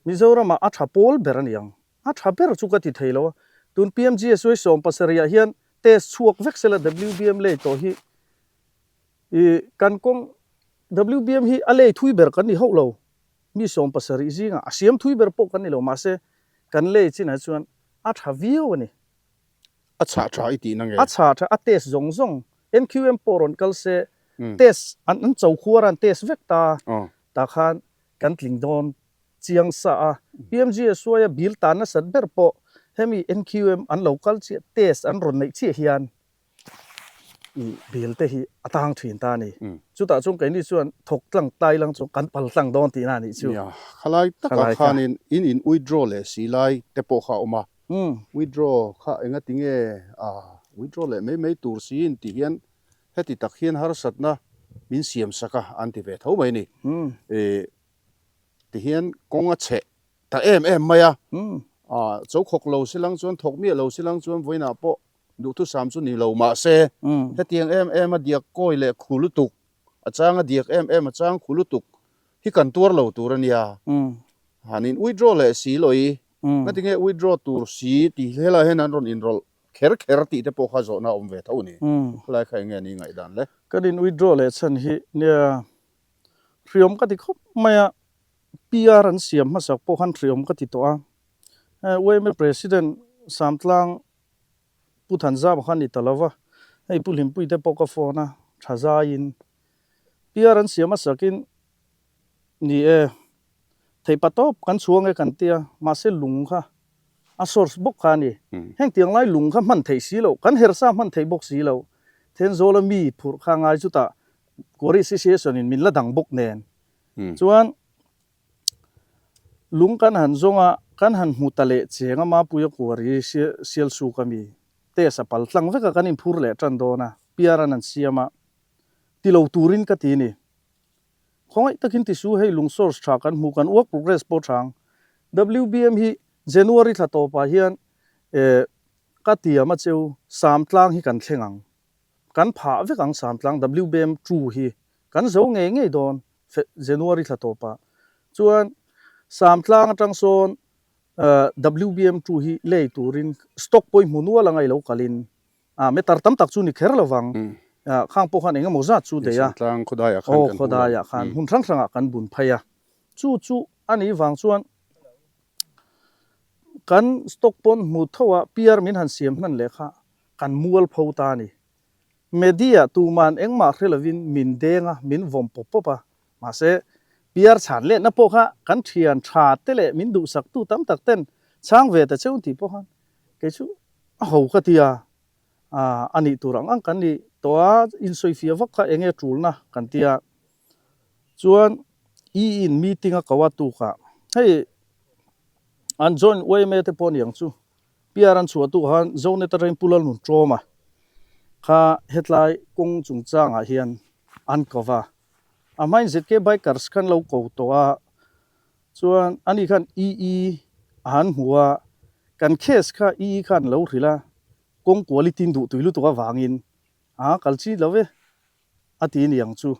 Mizoramah a tha pawl ber a ni ang. A tha ber chu ka ti thei lo a. Tun PMGSY 17 ah hian test chhuak vek sela WBM lei tawh hi ih kan kawng WBM hi a lei thui ber kan ni hauh lo. Mi 70 zingah a siam thui ber pawh kan ni lo mahse kan lei chinah chuan a tha viau a ni. A chhah tha i tihna nge? A chhah tha, a test zawng zawng. NQM pawh rawn kal se test an an cho khuar a an test vek ta tah khan kan tling dawn chiang sa a. PMGSY a bill tan nasat ber pawh hemi NQM an lo kal chiah test an rawn neih chiah hian i bill te hi a tang thin ta a ni. Chutah chuan keini chuan thawk tlang tai lang chu kan pal tlang dawn tihna a nih chu. Nia, khalai takah khanin in in withdraw leh si lai te pawh kha a awm a. Withdraw kha enga tinge a withdraw leh mai mai tur siin ti hian heti tak hian harsatna min siam sak a an ti ve tho mai a ni. Ti hian kawng a chheh ta em em mai a, cho khawk lo silang chuan thawk miah lo silang chuan vawiinah pawh duhthusam chu ni lo mahse hetiang em em a diak kawi leh khu lutuk a chang a diak em em a chang khu lutuk hi kan tuar lo tur a nia. Han in withdraw leh si lo i nga tinge withdraw tur si tih helai hian an rawn inrawlh kher kher tih te pawh kha zawhna a awm ve tho a ni. Helai kha enge ni ngaihdan le? Kan in withdraw leh chhan hi nia hriawm ka ti khawp mai a, PR an siam hmasak pawh khan hriawm ka ti tawh a. Yma President Samtlang Pu Thanzama kha a ni ta lo va, hei Pu Hlimpuite pawh ka phone a, tha zaiin PR an siam hmasakin Ni e, theihpa tawp kan chhuang e kan tia, mahse lung kha a source bawk kha a ni. Heng tiang lai lung kha hman theih si loh, kan hersa hman theih bawk si loh. Thenzawla mi phurh kha ngai chutah Quarry Association in min la dang bawk nen. Chuan lung kan han zawng a, kan han hmu ta leh cheng a Mapuia Quarry Sialsuk a mi test a pal tlang vek a kan inphur leh tan dawn a, PR an an siam a, ti lo turin ka ti ni. Khawngaih takin ti su hei lung source tha kan hmu kan work progress pawh tha ang. WBM hi January thla tawpah hian eh ka tiam a cheu Samtlang hi kan thleng ang. Kan phah vek ang Samtlang WBM two hi kan zo ngei ngei dawn January thla tawpah. Chuan Samtlang atang sawn eh WBM two hi lei turin stock pawh i hmu nual anga i lo kalin A, meter tam tak chu ni kher lovang. A, khang pawh khan eng emaw zat chu daih a. Tlang khawdaiah khan kan hmu. Aw, khawdaiah khan hmun hrang hrangah kan bun phei a. Chu chu a nih vang chuan kan stock pawn hmu tho a, PR min han siam hnan leh kha kan mual pho ta a ni. Media tuman engmah hre lovin min deng a, min vawm pawp pawp a. Mahse, PR chhan letna pawh kha kan thian tha te leh min duhsaktu tam tak ten chhang ve ta cheu tih pawh khan kei chu A ho ka ti a, a nih tur ang ang kan nih tawh a, insawifiah vak kha enge tulna kan ti a. Chuan i in meeting a ko a tukah hei an join yma te pawh aniang chu PR an chhuah tukah khan Zonet atangin Pu Lalnun Tawma kha hetlai kawng chungchangah hian an ko va. A hmain ZK Bikers khan lo ko tawh a. Chuan ani khan EE a han hmu a, kan case kha EE khan lo hrilh a, kawng quality in duh tui lutuk avangin a kal chi lo e a ti ni ang chu,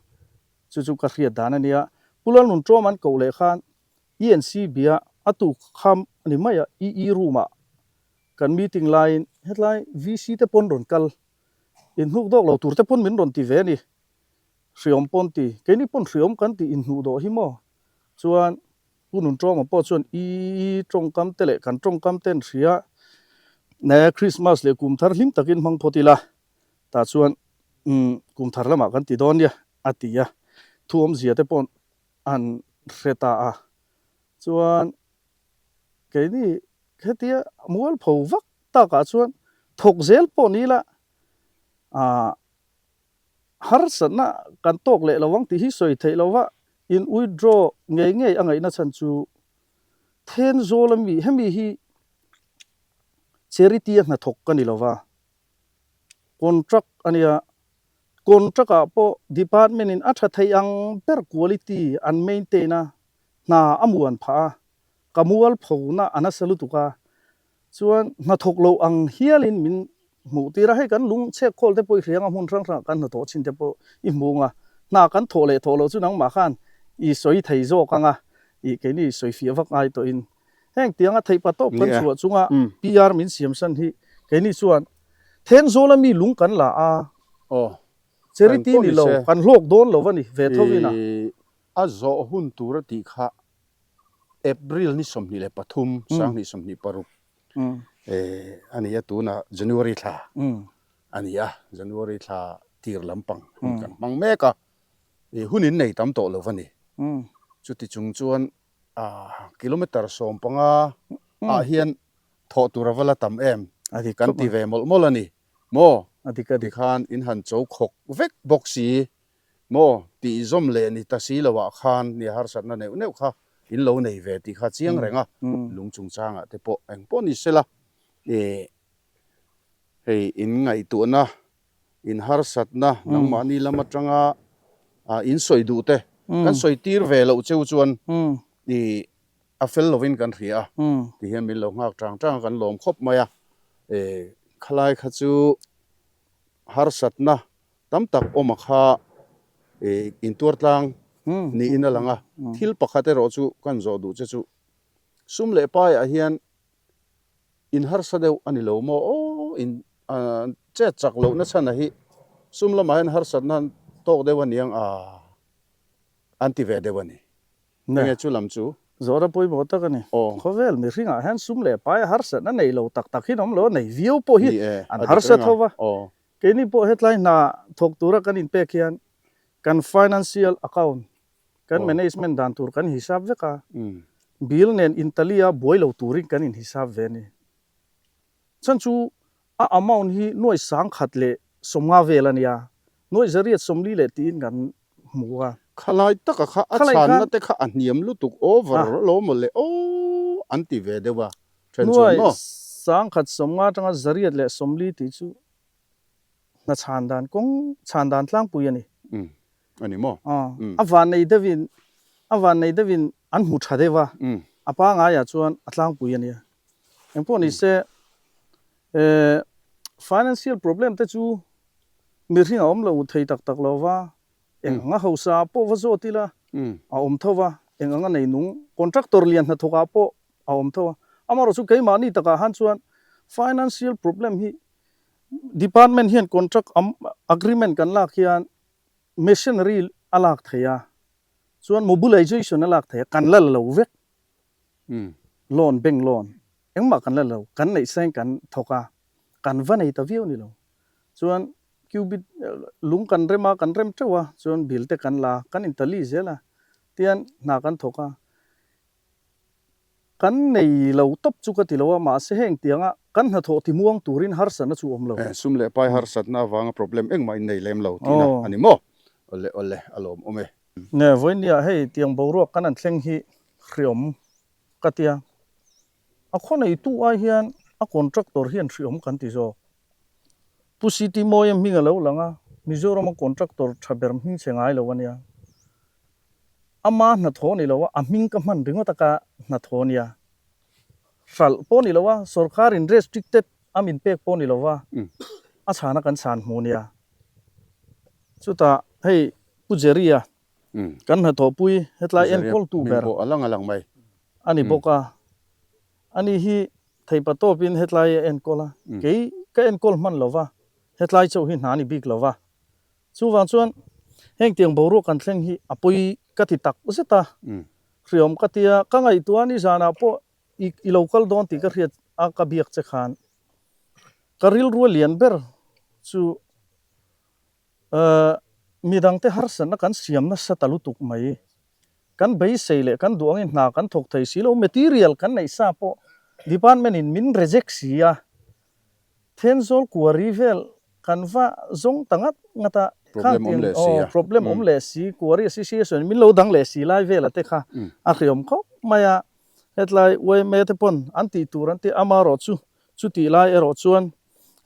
chu chu ka hriat dan a nia. Pu Lalnun Tawm an koh leh khan ENC bia a tuk kham a ni mai a, EE room ah kan meeting laiin hetlai VC te pawn rawn kal, inhnuk dawk lo tur te pawn min rawn ti ve a ni, hriawm pawn ti, keini pawn hriawm kan tih inhnuh dawh hi maw? Chuan Pu Nuntawma pawh chuan i tawngkam te leh kan tawngkam te an hria ne Christmas leh kum thar hlim takin hmang phawt ila tah chuan umm kum thar lamah kan ti dawn nia a ti a, thu awmzia te pawh an hre ta a. Chuan keini hetia mualpho vak takah chuan thawk zel pawh ni ila ah Harsatna kan tawk leh lo ang tih hi sawi theih lo va, in withdraw ngei ngei a ngaihna chhan chu Thenzawl ami hemi hi charity a hnathawk ka ni lo va, contract a nia, contract ah pawh department in a tha thei ang ber quality an maintain a, hna a muan phah a, ka mualphona a nasa lutuk a, Chuan hnathawk lo ang hialin min hmuh tir a, hei kan lung chhek khawl te pawh i hriang a, hmun hrang hrangah kan hnathawh chin te pawh i hmu ang a, hna kan thawh leh thawh loh chu nangmah khan i sawi thei zawk ang a, ih keini sawi fiah vak ngai tawhin heng tianga theihpa tawp kan chhuah chunga PR min siam san hi keini chuan. Thenzawl a mi lung kan la a. Aw. Charity ni lo, kan hlawk dawn lo a ni ve tho in a. A zawh hun tur a tih kha April ni 23, 2026 a ni a, tunah January thla a ni a, January thla tir lampang hun kan hmang mek a, hun in nei tam tawh lo a ni. Chuti chung chuan kilometre 15 ah hian thawh tur a va la tam em kan ti ve mawlh mawlh a ni maw? Tikhan in han cho khawk vek bawk si maw tih zawm leh ni ta si lo ah khan nia harsatna neuh neuh kha in lo nei ve tih kha chiang reng a, lung chungchangah te pawh eng pawh ni sela ih hei in ngaihtuahna in harsatna nangmahni lam atanga in sawi duh te kan sawi tir ve loh cheu chuan ih a fel lovin kan hria a ti hian min lo nghak tang tang a kan lawm khawp mai a ih khalai kha chu harsatna Tam tak awm a kha intuar tlang niin a lang a, thil pakhat erawh chu kan zawh duh che chu sum leh paiah hian in harsa deuh a ni lo maw aw, in chet chak lohna chhan a hi sum lamah hian harsatna tawk deuh a niang a an ti ve deuh a ni. Enge chu lam chu? Zawhna pawimawh tak a ni. Khawvel mihringah hian sum leh pai harsatna nei lo tak tak hi an awm lo a, nei viau pawh hi an harsa tho va. Keini pawh hetlai hna thawk tura kan inpek hian kan financial account, kan management dan tur kan hisap vek a, bill nen intalia buai lo turin kan inhisap ve a ni. Chhan chu a amount hi nuai 1050 vel a nia, nuai 840 leh tiin kan hmu a. Khalai taka kha a chhanna te kha a hniam lutuk over lo maw le aw an ti ve deuh a then chuan maw. Nuai 1050 atanga 840 tih chu hna chhan dan kawng chhan dan tlangpui a ni. Umm a ni maw? Umm. A vannei deuhin a vannei deuhin an hmu tha deuh a, a pangaiah chuan a tlangpui a nia. Engpawh ni se eh financial problem te chu mihring a awm lo thei tak tak lo va, eng anga hausa ah pawh va zawt ila a awm tho va, eng anga neinung contractor lian hnathawk ah pawh a awm tho a. Amaherawhchu chu keimahni takah han chuan financial problem hi Department hian contract agreement kan lak hian machinery a lak thei a, chuan mobilization a lak thei a, kan la la lo vek. Loan, bank loan engmah kan la la lo, kan neih sain kan thawk a, kan va nei ta viau ni lo. Chuan cubit lung kan rem a, kan rem teuh a, chuan bill te kan la, kan intali zel a, tian hna kan thawk a. Kan nei lo tawp chu ka ti lo a, mahse heng tianga kan hnathawh ti muang turin harsatna chu awm lo. Sum leh pai harsatna avanga problem engmah in nei lem lo tihna a ni maw? Awle awle, a lawm awm e. Nge vawinia hei tiang boruak kan han thleng hi hriawm ka tia, a khaw neitu ai hian a contractor hian hriawm kan ti zawk. Pu CT Mawia hming a lo lang a, Mizorama contractor tha ber hming chhe ngai lo a nia. Ama hnathawh ni lo a, a hming ka hman ringawt a ka hnathawh nia. Hralh pawh ni lo a, sorkarin restricted a min pek pawh ni lo va, a chhana kan chhan hmu nia. Chutah hei Pu Jerry-a kan hnathawhpui hetlai enkawltu ber a ni bawk a, ani hi theipa tawpin hetlai a enkawl a, kei ka enkawl hman lo va, hetlai chauh hi hna ni bik lo va. Chuvang chuan heng tiang boruak kan thleng hi a pawi ka ti tak zet a, hriawm ka ti a, ka ngaihtuah a ni zanah pawh i i lo kal dawn tih ka hriat a ka biak che khan ka rilru a lian ber chu eh midangte harsatna kan siam nasa ta lutuk mai, kan beisei leh kan duh angin hna kan thawk thei si lo, material kan neih sa pawh department in min reject si a, Thenzawl kuari vel kan va zawng ta ngat ngat a, Problem awm leh si a. Problem awm leh si, kuari association min lo dang leh si lai vela te kha a hriawm khawp mai a. Hetlai yma te pawn an tih tur an ti a, amaherawh chu chutih lai erawh chuan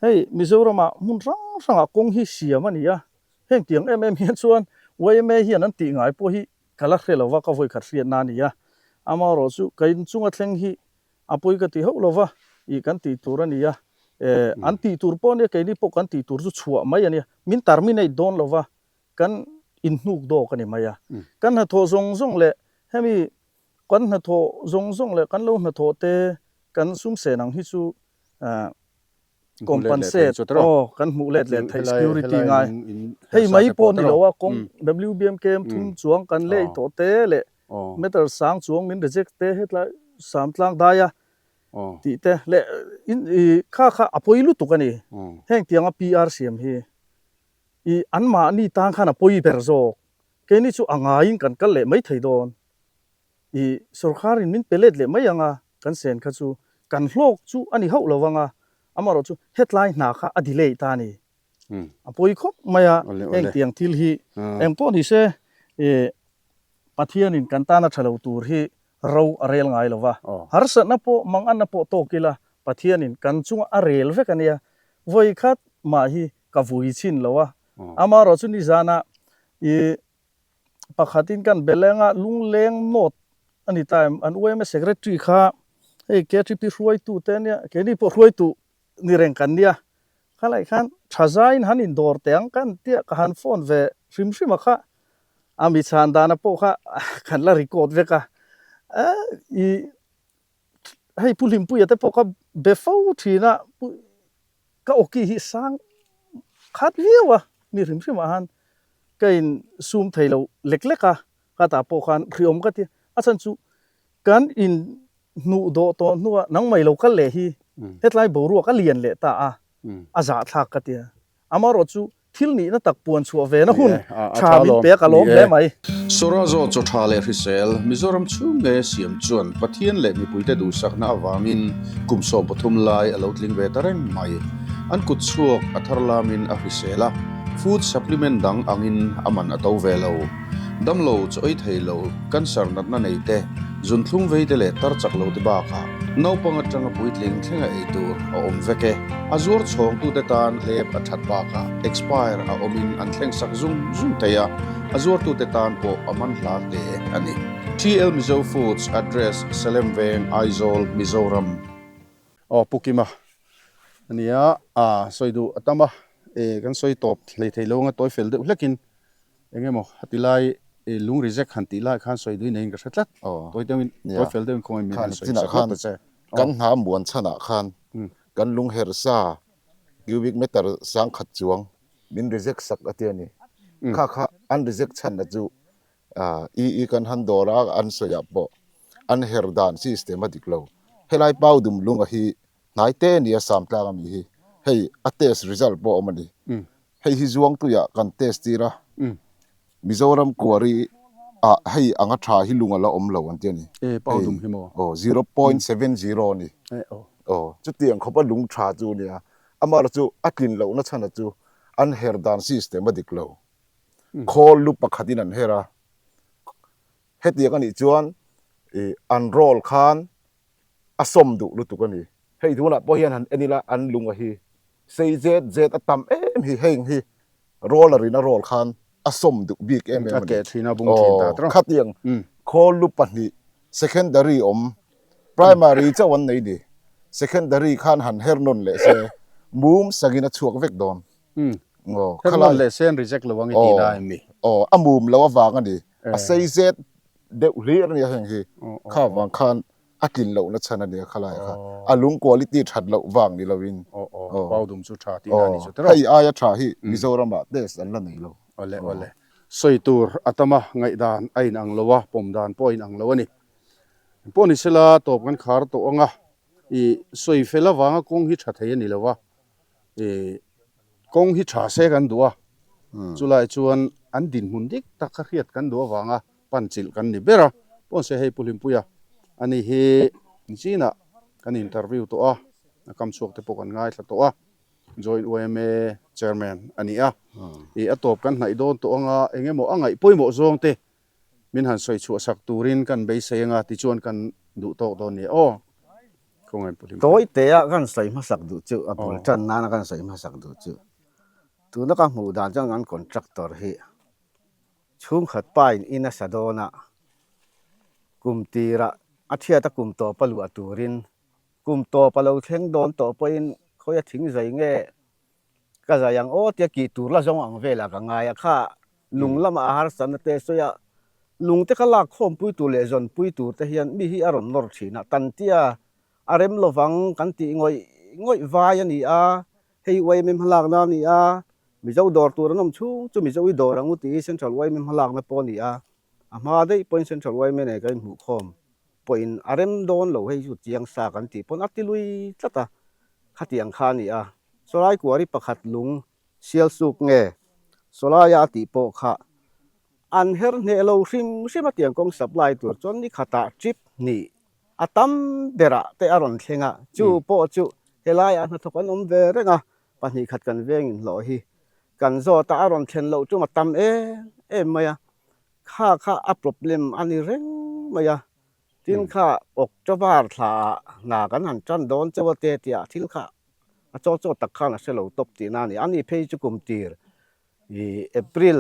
hei Mizoramah hmun hrang hrangah kawng hi siam a ni a, heng tiang em em hian chuan yma hian an tih ngai pawh hi ka la hre lo va, ka vawikhat hriatna a ni a. Amaherawh chu ka inchunga thleng hi A pawi ka ti hauh lo va, ih kan tih tur a nia, eh an tih tur pawh a nia, keini pawh kan tih tur chu chhuah mai a nia, min terminate dawn lo va, kan inhnuk dawk a ni mai a. Kan hnathawh zawng zawng leh hemi kan hnathawh zawng zawng leh kan lo hnathawh te kan sum sen ang hi chu eh. Compensate aw kan hmuh let leh theih security ngai hei mai pawh ni lo a kawng WBMKM thum chuang kan lei tawh te leh meter sang chuang min reject te hetlai Samtlang daia tih te leh in ih kha kha a pawi lutuk a ni heng tianga PR siam hi ih anmahni tan khan a pawi ber zawk keini chu a ngaiin kan kal leh mai thei dawn. I sorkarin min pe let leh mai ang a, kan sen kha chu kan hlawk chu a ni hauh lo vang a, amaherawh chu hetlai hna kha a delay ta a ni. A pawi khawp mai a, heng tiang thil hi eng pawh ni se i Pathianin kan tana tha lo tur hi ro a rel ngai lo va, harsatna pawh manganna pawh tawk ila Pathianin kan chunga a rel vek a nia, vawi khat mah hi ka vui chhin lo a, amaherawh chu nizanah i Pakhatin kan Belenga lungleng note a ni ta em? An UMA Secretary kha hei KTP hruaitu te ania, keini pawh hruaitu ni reng kan nia. Khalai khan tha zaiin han indawr teh ang kan tia ka han phone ve hrim hrim a kha. A mi chhan dana pawh kha kan la record vek a. I hei Pu Hlimpuia te pawh kha be fo thin a. Ka awki hi sang khat viau a, mi hrim hrim ah han ka in sum thei lo lek lek a, ka tah pawh khan hriawm ka ti. A chhan chu kan in hnuh dawh tawh hnuah nangmah lo kal leh hi hetlai boruak a lian leh ta a, a zahthlak ka ti a. Amaherawh chu thil nihna tak puan chhuah ve na hun tha min pek a lawm hle mai. Sawrazo chaw tha leh hrisel Mizoram chhung nge siam chuan Pathian leh mipuite duhsakna avangin kum 13 lai a lo tling ve ta reng mai. An kut chhuak a thar lamin a hrisel a, food supplement dang angin a man a to ve lo. Damlo chaw ei thei lo, cancer natna nei te, zunthlum vei te leh tar chak lo te bakah naupang atanga puitling thlenga ei tur a awm vek e. A zuar chhawngtute tan hlep a that bakah expire a awmin an thleng sak zung zung thei a, a zuartute tan pawh a man hla hle a ni. TL Mizo Foods Address, Salem Veng, Aizawl, Mizoram. Aw Pu Kima a nia, a sawi duh a tam a, e kan sawi tawp hlei thei lo anga tawi fel deuh hlekin eng emaw a ti lai e lung reject han tih lai khan sawi duhin neiin ka hre tlat, tawi deuhin tawi fel deuhin khawngaih min han sawi sak hlawk ta che. Kan hna muan chhanah khan Kan lungherh sa cubic meter 10,000 chuang min reject sak a ti a ni. Kha kha an reject chhanna chu EE kan han dawr a, an sawiah pawh an her dan system a dik lo. Helai pau dum lunga hi hnai te nia Samtlang ami hi hei a test result pawh a awm a ni. Hei hi Zuangtuiah kan test tir a. Mizoram quarry ah hei anga tha hi lung a la awm lo an ti a ni. E pau dum hi maw? Aw, 0.70 a ni. E aw. Aw, chutiang khawpa lung tha chu a nia. Amaherawh chu a tlin lohna chhan a chu an her dan system a dik lo. Khawl lu pakhatin an her a. Hetiang a nih chuan ih an roll khan a sawm duh lutuk a ni. Hei tunah pawh hian han en ila an lung a hi sei zet zet a tam em hi heng hi roller in a roll khan a sawm duh bik em em a ni. A keh thin a bung thin ta tawh. Khatiang khawl lu pahnih secondary awm primary chauh an nei ni. Secondary khan han her nawn leh se mum sakin a chhuak vek dawn. Her nawn leh se an reject lo ang i tih na em ni? Aw a mum lo avang a ni. A sei zet deuh hlir a nia heng hi. Kha vang khan a tlin lohna chhan a nia khalai kha. A lung quality that loh vang ni loin. Aw pau dum chu tha tihna a ni chu tiraw. Hei aia tha hi Mizoramah test an la nei lo. Awle awle. Sawi tur a tam a, ngaihdan a inang lo a, pawm dan pawh a inang lo a ni. Pawh ni sela tawp kan khar tawh ang a, i sawi fel avanga kawng hi tha thei a ni lo a, i kawng hi tha se kan duh a, chulai chuan an dinhmun dik tak kha hriat kan duh avanga pan chilh kan ni ber a, pawn se hei Pu Hlimpuia a ni hi nichinah kan interview tawh a, a kam chhuak te pawh kan ngaithla tawh a, Joint yma Chairman a ni a, ih a tawp kan hnaih dawn tawh anga eng emaw a ngaih pawimawh zawng te min han sawi chhuah sak turin kan beisei anga tichuan kan duh tawk dawn nia aw. Khawngaih Pu Hlimpuia. Tawi tea kan sawi hmasak duh chu a bul tan nana kan sawi hmasak duh chu tuna ka hmuh dan chuan kan contractor hi Chhungkhat pa in in a sa dawn a, kum tirah a thiat a kum tawp a luah turin kum tawp a lo thleng dawn tawh pawhin khawi a thing zai nge ka zai ang aw tia kih tur la zawng ang velah ka ngai a, kha lung lamah a harsatna te sawi a, lung te kha lak khawmpui tur leh zawnpui tur te hian mi hi a rawn nawr thin a, tan tia a rem lovang kan tih ngawih ngawih vai a ni a. Hei yma hmalakna a ni a, Mizo dawr tur an awm chhung chu Mizo i dawr ang u tih hi Central yma hmalakna pawh a ni a, a hma daih pawhin Central yma nen kan inhmuhkhawm pawhin a rem dawn lo hei chu chiang sa kan tih pawn a ti lui tlat a, khatiang kha a ni a. Sawlai kuari pakhat lung Sialsuk nge Sawlaia a tih pawh kha an her hneh lo hrim hrim a tiang kawng supply tur chuan ni khatah trip hnih a tam berah te a rawn thleng a, chu pawh chu helaiah hnathawk an awm ve reng a, 2 khat kan veng inhlawh hi kan zawt a, a rawn thlen loh tum a tam em em mai a, kha kha a problem a ni reng mai a, tin kha October thlaah hna kan han tan dawn chauh a te tihah thil kha a chaw chaw tak khan a hre lo tawp tihna a ni. A ni phei chu kum tir ih April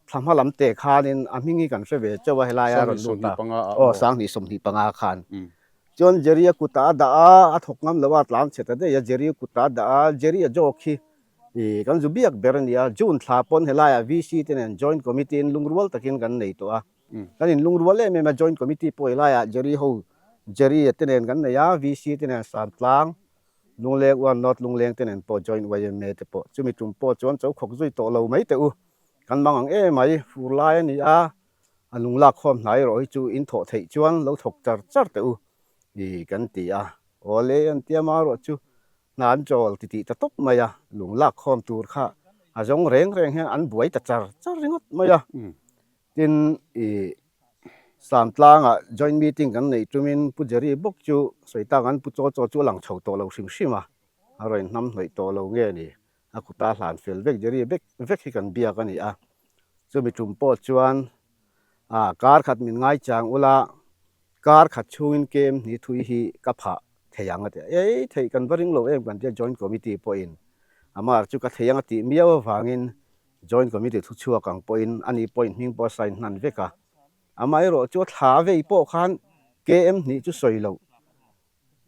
thla hma lam te khanin a hming hi kan hre ve chauh a helai a rawn lut a. Aw 2025 khan. Chuan Jerry-a kutah a dah a, a thawk ngam lo a, a tlan chhe ta daih a, Jerry-a kutah a dah a, Jerry-a zawk hi ih kan zu biak ber a ni a, June thla pawn helaiah VC te nen Joint Committee in lungrual takin kan nei tawh a. Kan inlungrual em em a, Joint Committee pawh helaiah Jerry ho Jerry-a te nen kan nei a, VC te nen Santlang Lungleng uan North Lungleng te nen pawh Joint yma te pawh chumi tum pawh chuan cho khawk zui tawh lo mai teh u. Kan mang ang em mai, fur lai a ni a, a lung lak khawm hnai erawh hi chu in thawh theih chuan lo thawk char char teh u i kan ti a. Awle an tia marawh chu hna an chawl ti tih ta tawp mai a, lung lak khawm tur kha a zawng reng reng hian an buai ta char char ringawt mai a. Tin, i Samtlangah joint meeting kan neih tumin Pu Jerry bawk chu sawi tak an Pu Chaw Chaw chu a lang chho tawh lo hrim hrim a, a rawn hnam hnawih tawh lo nge ni, a kuta hlan fel vek Jerry vek vek hi kan biak a ni a. Chumi tum pawh chuan a kar khat min ngaichang ula, kar khat chhungin kem hni thui hi ka phah thei ang a ti a, ei theih kan va ring lo em kan tia joint committee pawhin amah chu ka thei ang a tih miau avangin Joint Committee thu chhuak ang pawhin a ni pawhin hming pawh a sign hnan vek a. Amaherawhchu a thla vei pawh khan KM hnih chu sawi loh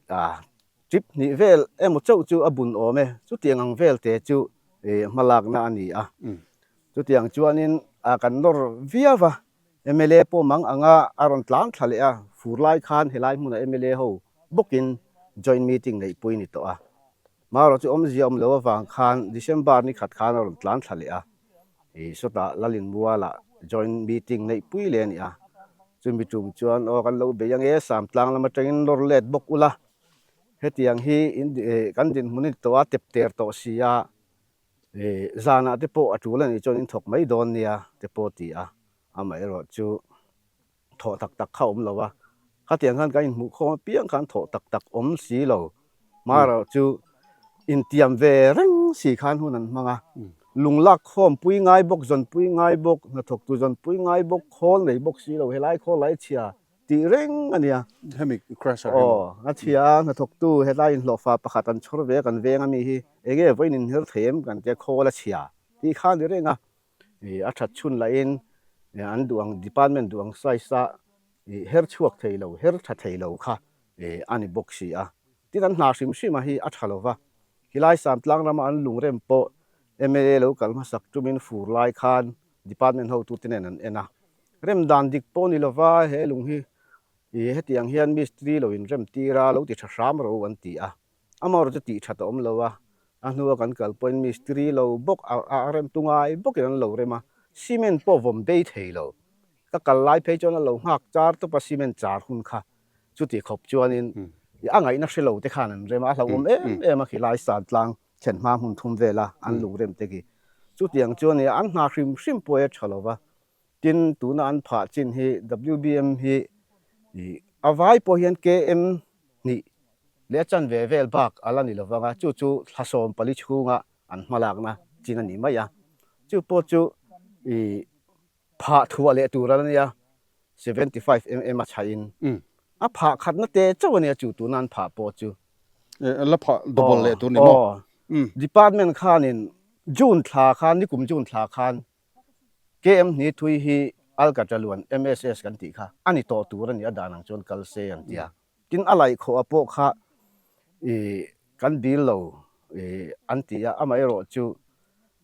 a trip hnih vel emaw chauh chu a bun awm e. Chutiang ang vel te chu hmalakna a ni a. Chutiang chuanin kan nawr viau va, mla pawh mang anga a rawn tlan thla leh a, fur lai khan helai hmunah mla ho bawkin joint meeting neihpui ni tawh a. Marawh chu awmzia awm lo avang khan December ni khat khan a rawn tlan thla leh a, ih sawtah Lalinmualah joint meeting neih pui leh a ni a, chumi tum chuan aw kan lo bei ange Samtlang lam atangin lawr let bawk ula, hetiang hi in kan dinhmun a ni tawh a, tep ter tawh si a, ih zanah te pawh a tul a nih chuan in thawk mai dawn nia te pawh a ti a, amaherawh chu. Thawh tak tak kha awm lo a, khatiang khan kan inhmuh khawm apiang khan thawh tak tak awm si lo. Marawh chu intiam ve reng si khan hun an hmang a, lung lak khawm pui ngai bawk, zawn pui ngai bawk, hnathawktu zawn pui ngai bawk, khawl nei bawk si lo, helai khawl lai chhia tih reng a nia. Hemi crusher hi maw? Aw, a chhia a, hnathawktu helai inhlawhfa pakhat an chhawr ve a, kan veng ami hi enge vawiin inher thei em kan tia khawl a chhia tih kha a ni reng a. A that chhun lahin an duh ang department duh ang size a her chhuak thei lo, her tha thei lo kha a ni bawk si a. Tin an hna hrim hrim a hi a tha lo va, khilai Samtlang rama an lungrem pawh mla lo kal hmasak tumin fur lai khan department hotute nen an en a. Rem dan dik pawh ni lova he lung hi hetiang hian mistri lo inrem tir a, lo ti tha hram ro an ti a. Amaherawh chu tih that a awm lo a, a hnua kan kal pawhin mistiri lo bawk a rem tu ngai bawkin an lo rem a, cement pawh vawm bei thei lo. Ka kal lai phei chuan a lo nghak char tawp a cement char hun kha chuti khawp chuanin a ngaihna hre lo te khan an rem a, a hlauhawm em em a khilai san tlang thlen hma hmun thum vela an lo rem te khi. Chutiang chuan an hna hrim hrim pawh hi a tha lo va, Tin, tuna an phah chin hi WBM hi a vai pawh hian KM hnih leh a chanve vel bak a la ni lo vang a, chu chu thla 14 chhunga an hmalakna chin a ni mai a. Chu pawh chu phah thuah leh tur a la nia, 75 mm a chhahin a phah khatna te chauh a nia chu tuna an phah pawh chu. La phah double leh tur ni maw? Department khanin June thla khan, nikum June thla khan KM hni thui hi Alcatra luan MSS kan tih kha a ni tawh tur a ni, a dan ang chuan kal se an ti a. Tin, a laih khawh a pawh kha ih kan dil lo ih an ti a, amaherawh chu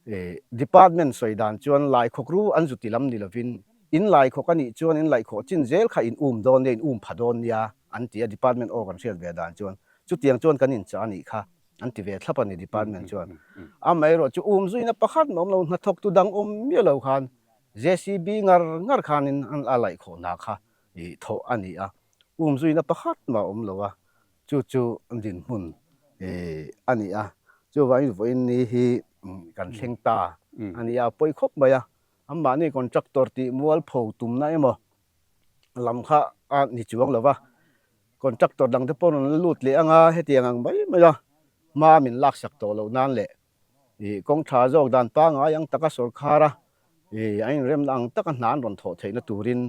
ih department sawi dan chuan laikhawk ru an zu ti lam ni lovin in laikhawk a nih chuan in laihkhawh chin zel kha in um dawn nia, in um pha dawn nia an ti a, department aw kan hriat ve dan chuan chutiang chuan kan inchah a nih kha. an ti ve thlap a ni department chuan. Amaherawh chu umzuina pakhat mah awm lo, hnathawktu dang awm miah lo khan JCB ngar ngar khanin an a laih khawh hna kha ih thawh a ni a, umzuina pakhat mah awm lo a, chu chu dinhmun ih a ni a. Chuvangin vawiin ni hi kan thleng ta a ni a, a pawi khawp mai a, anmahni contractor tih mualpho tumna emaw lam kha a ni chuang lo va, contractor dang te pawh rawn la lut leh ang a, hetiang ang mai mai a hma min laksak tawh loh nan leh ih kawng tha zawk dan pangngai ang taka sawrkhar a ih an inremna ang taka hna an rawn thawh theihna turin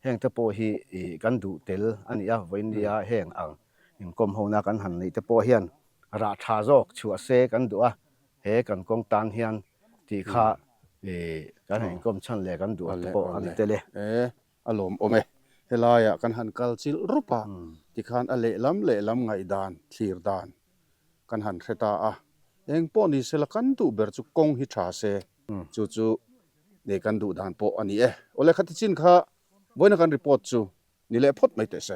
heng te pawh hi ih kan duh tel a ni a, vawiinnia heng ang inkawm hona kan han neih te pawh hian rah tha zawk chhuah se kan duh a, he kan kawng tan hian tih kha kan han inkawm chhan leh kan duh te pawh a ni tel e. E, a lawmawm e. Helaiah kan han kal chilh rup a, tikhan a lehlam lehlam ngaihdan, thlir dan kan han hre ta a. Eng pawh ni sela kan duh ber chu kawng hi tha se, chu chu kan duh dan pawh a ni e. Awle khati chin kha vawiina kan report chu ni leh phawt mai teh se.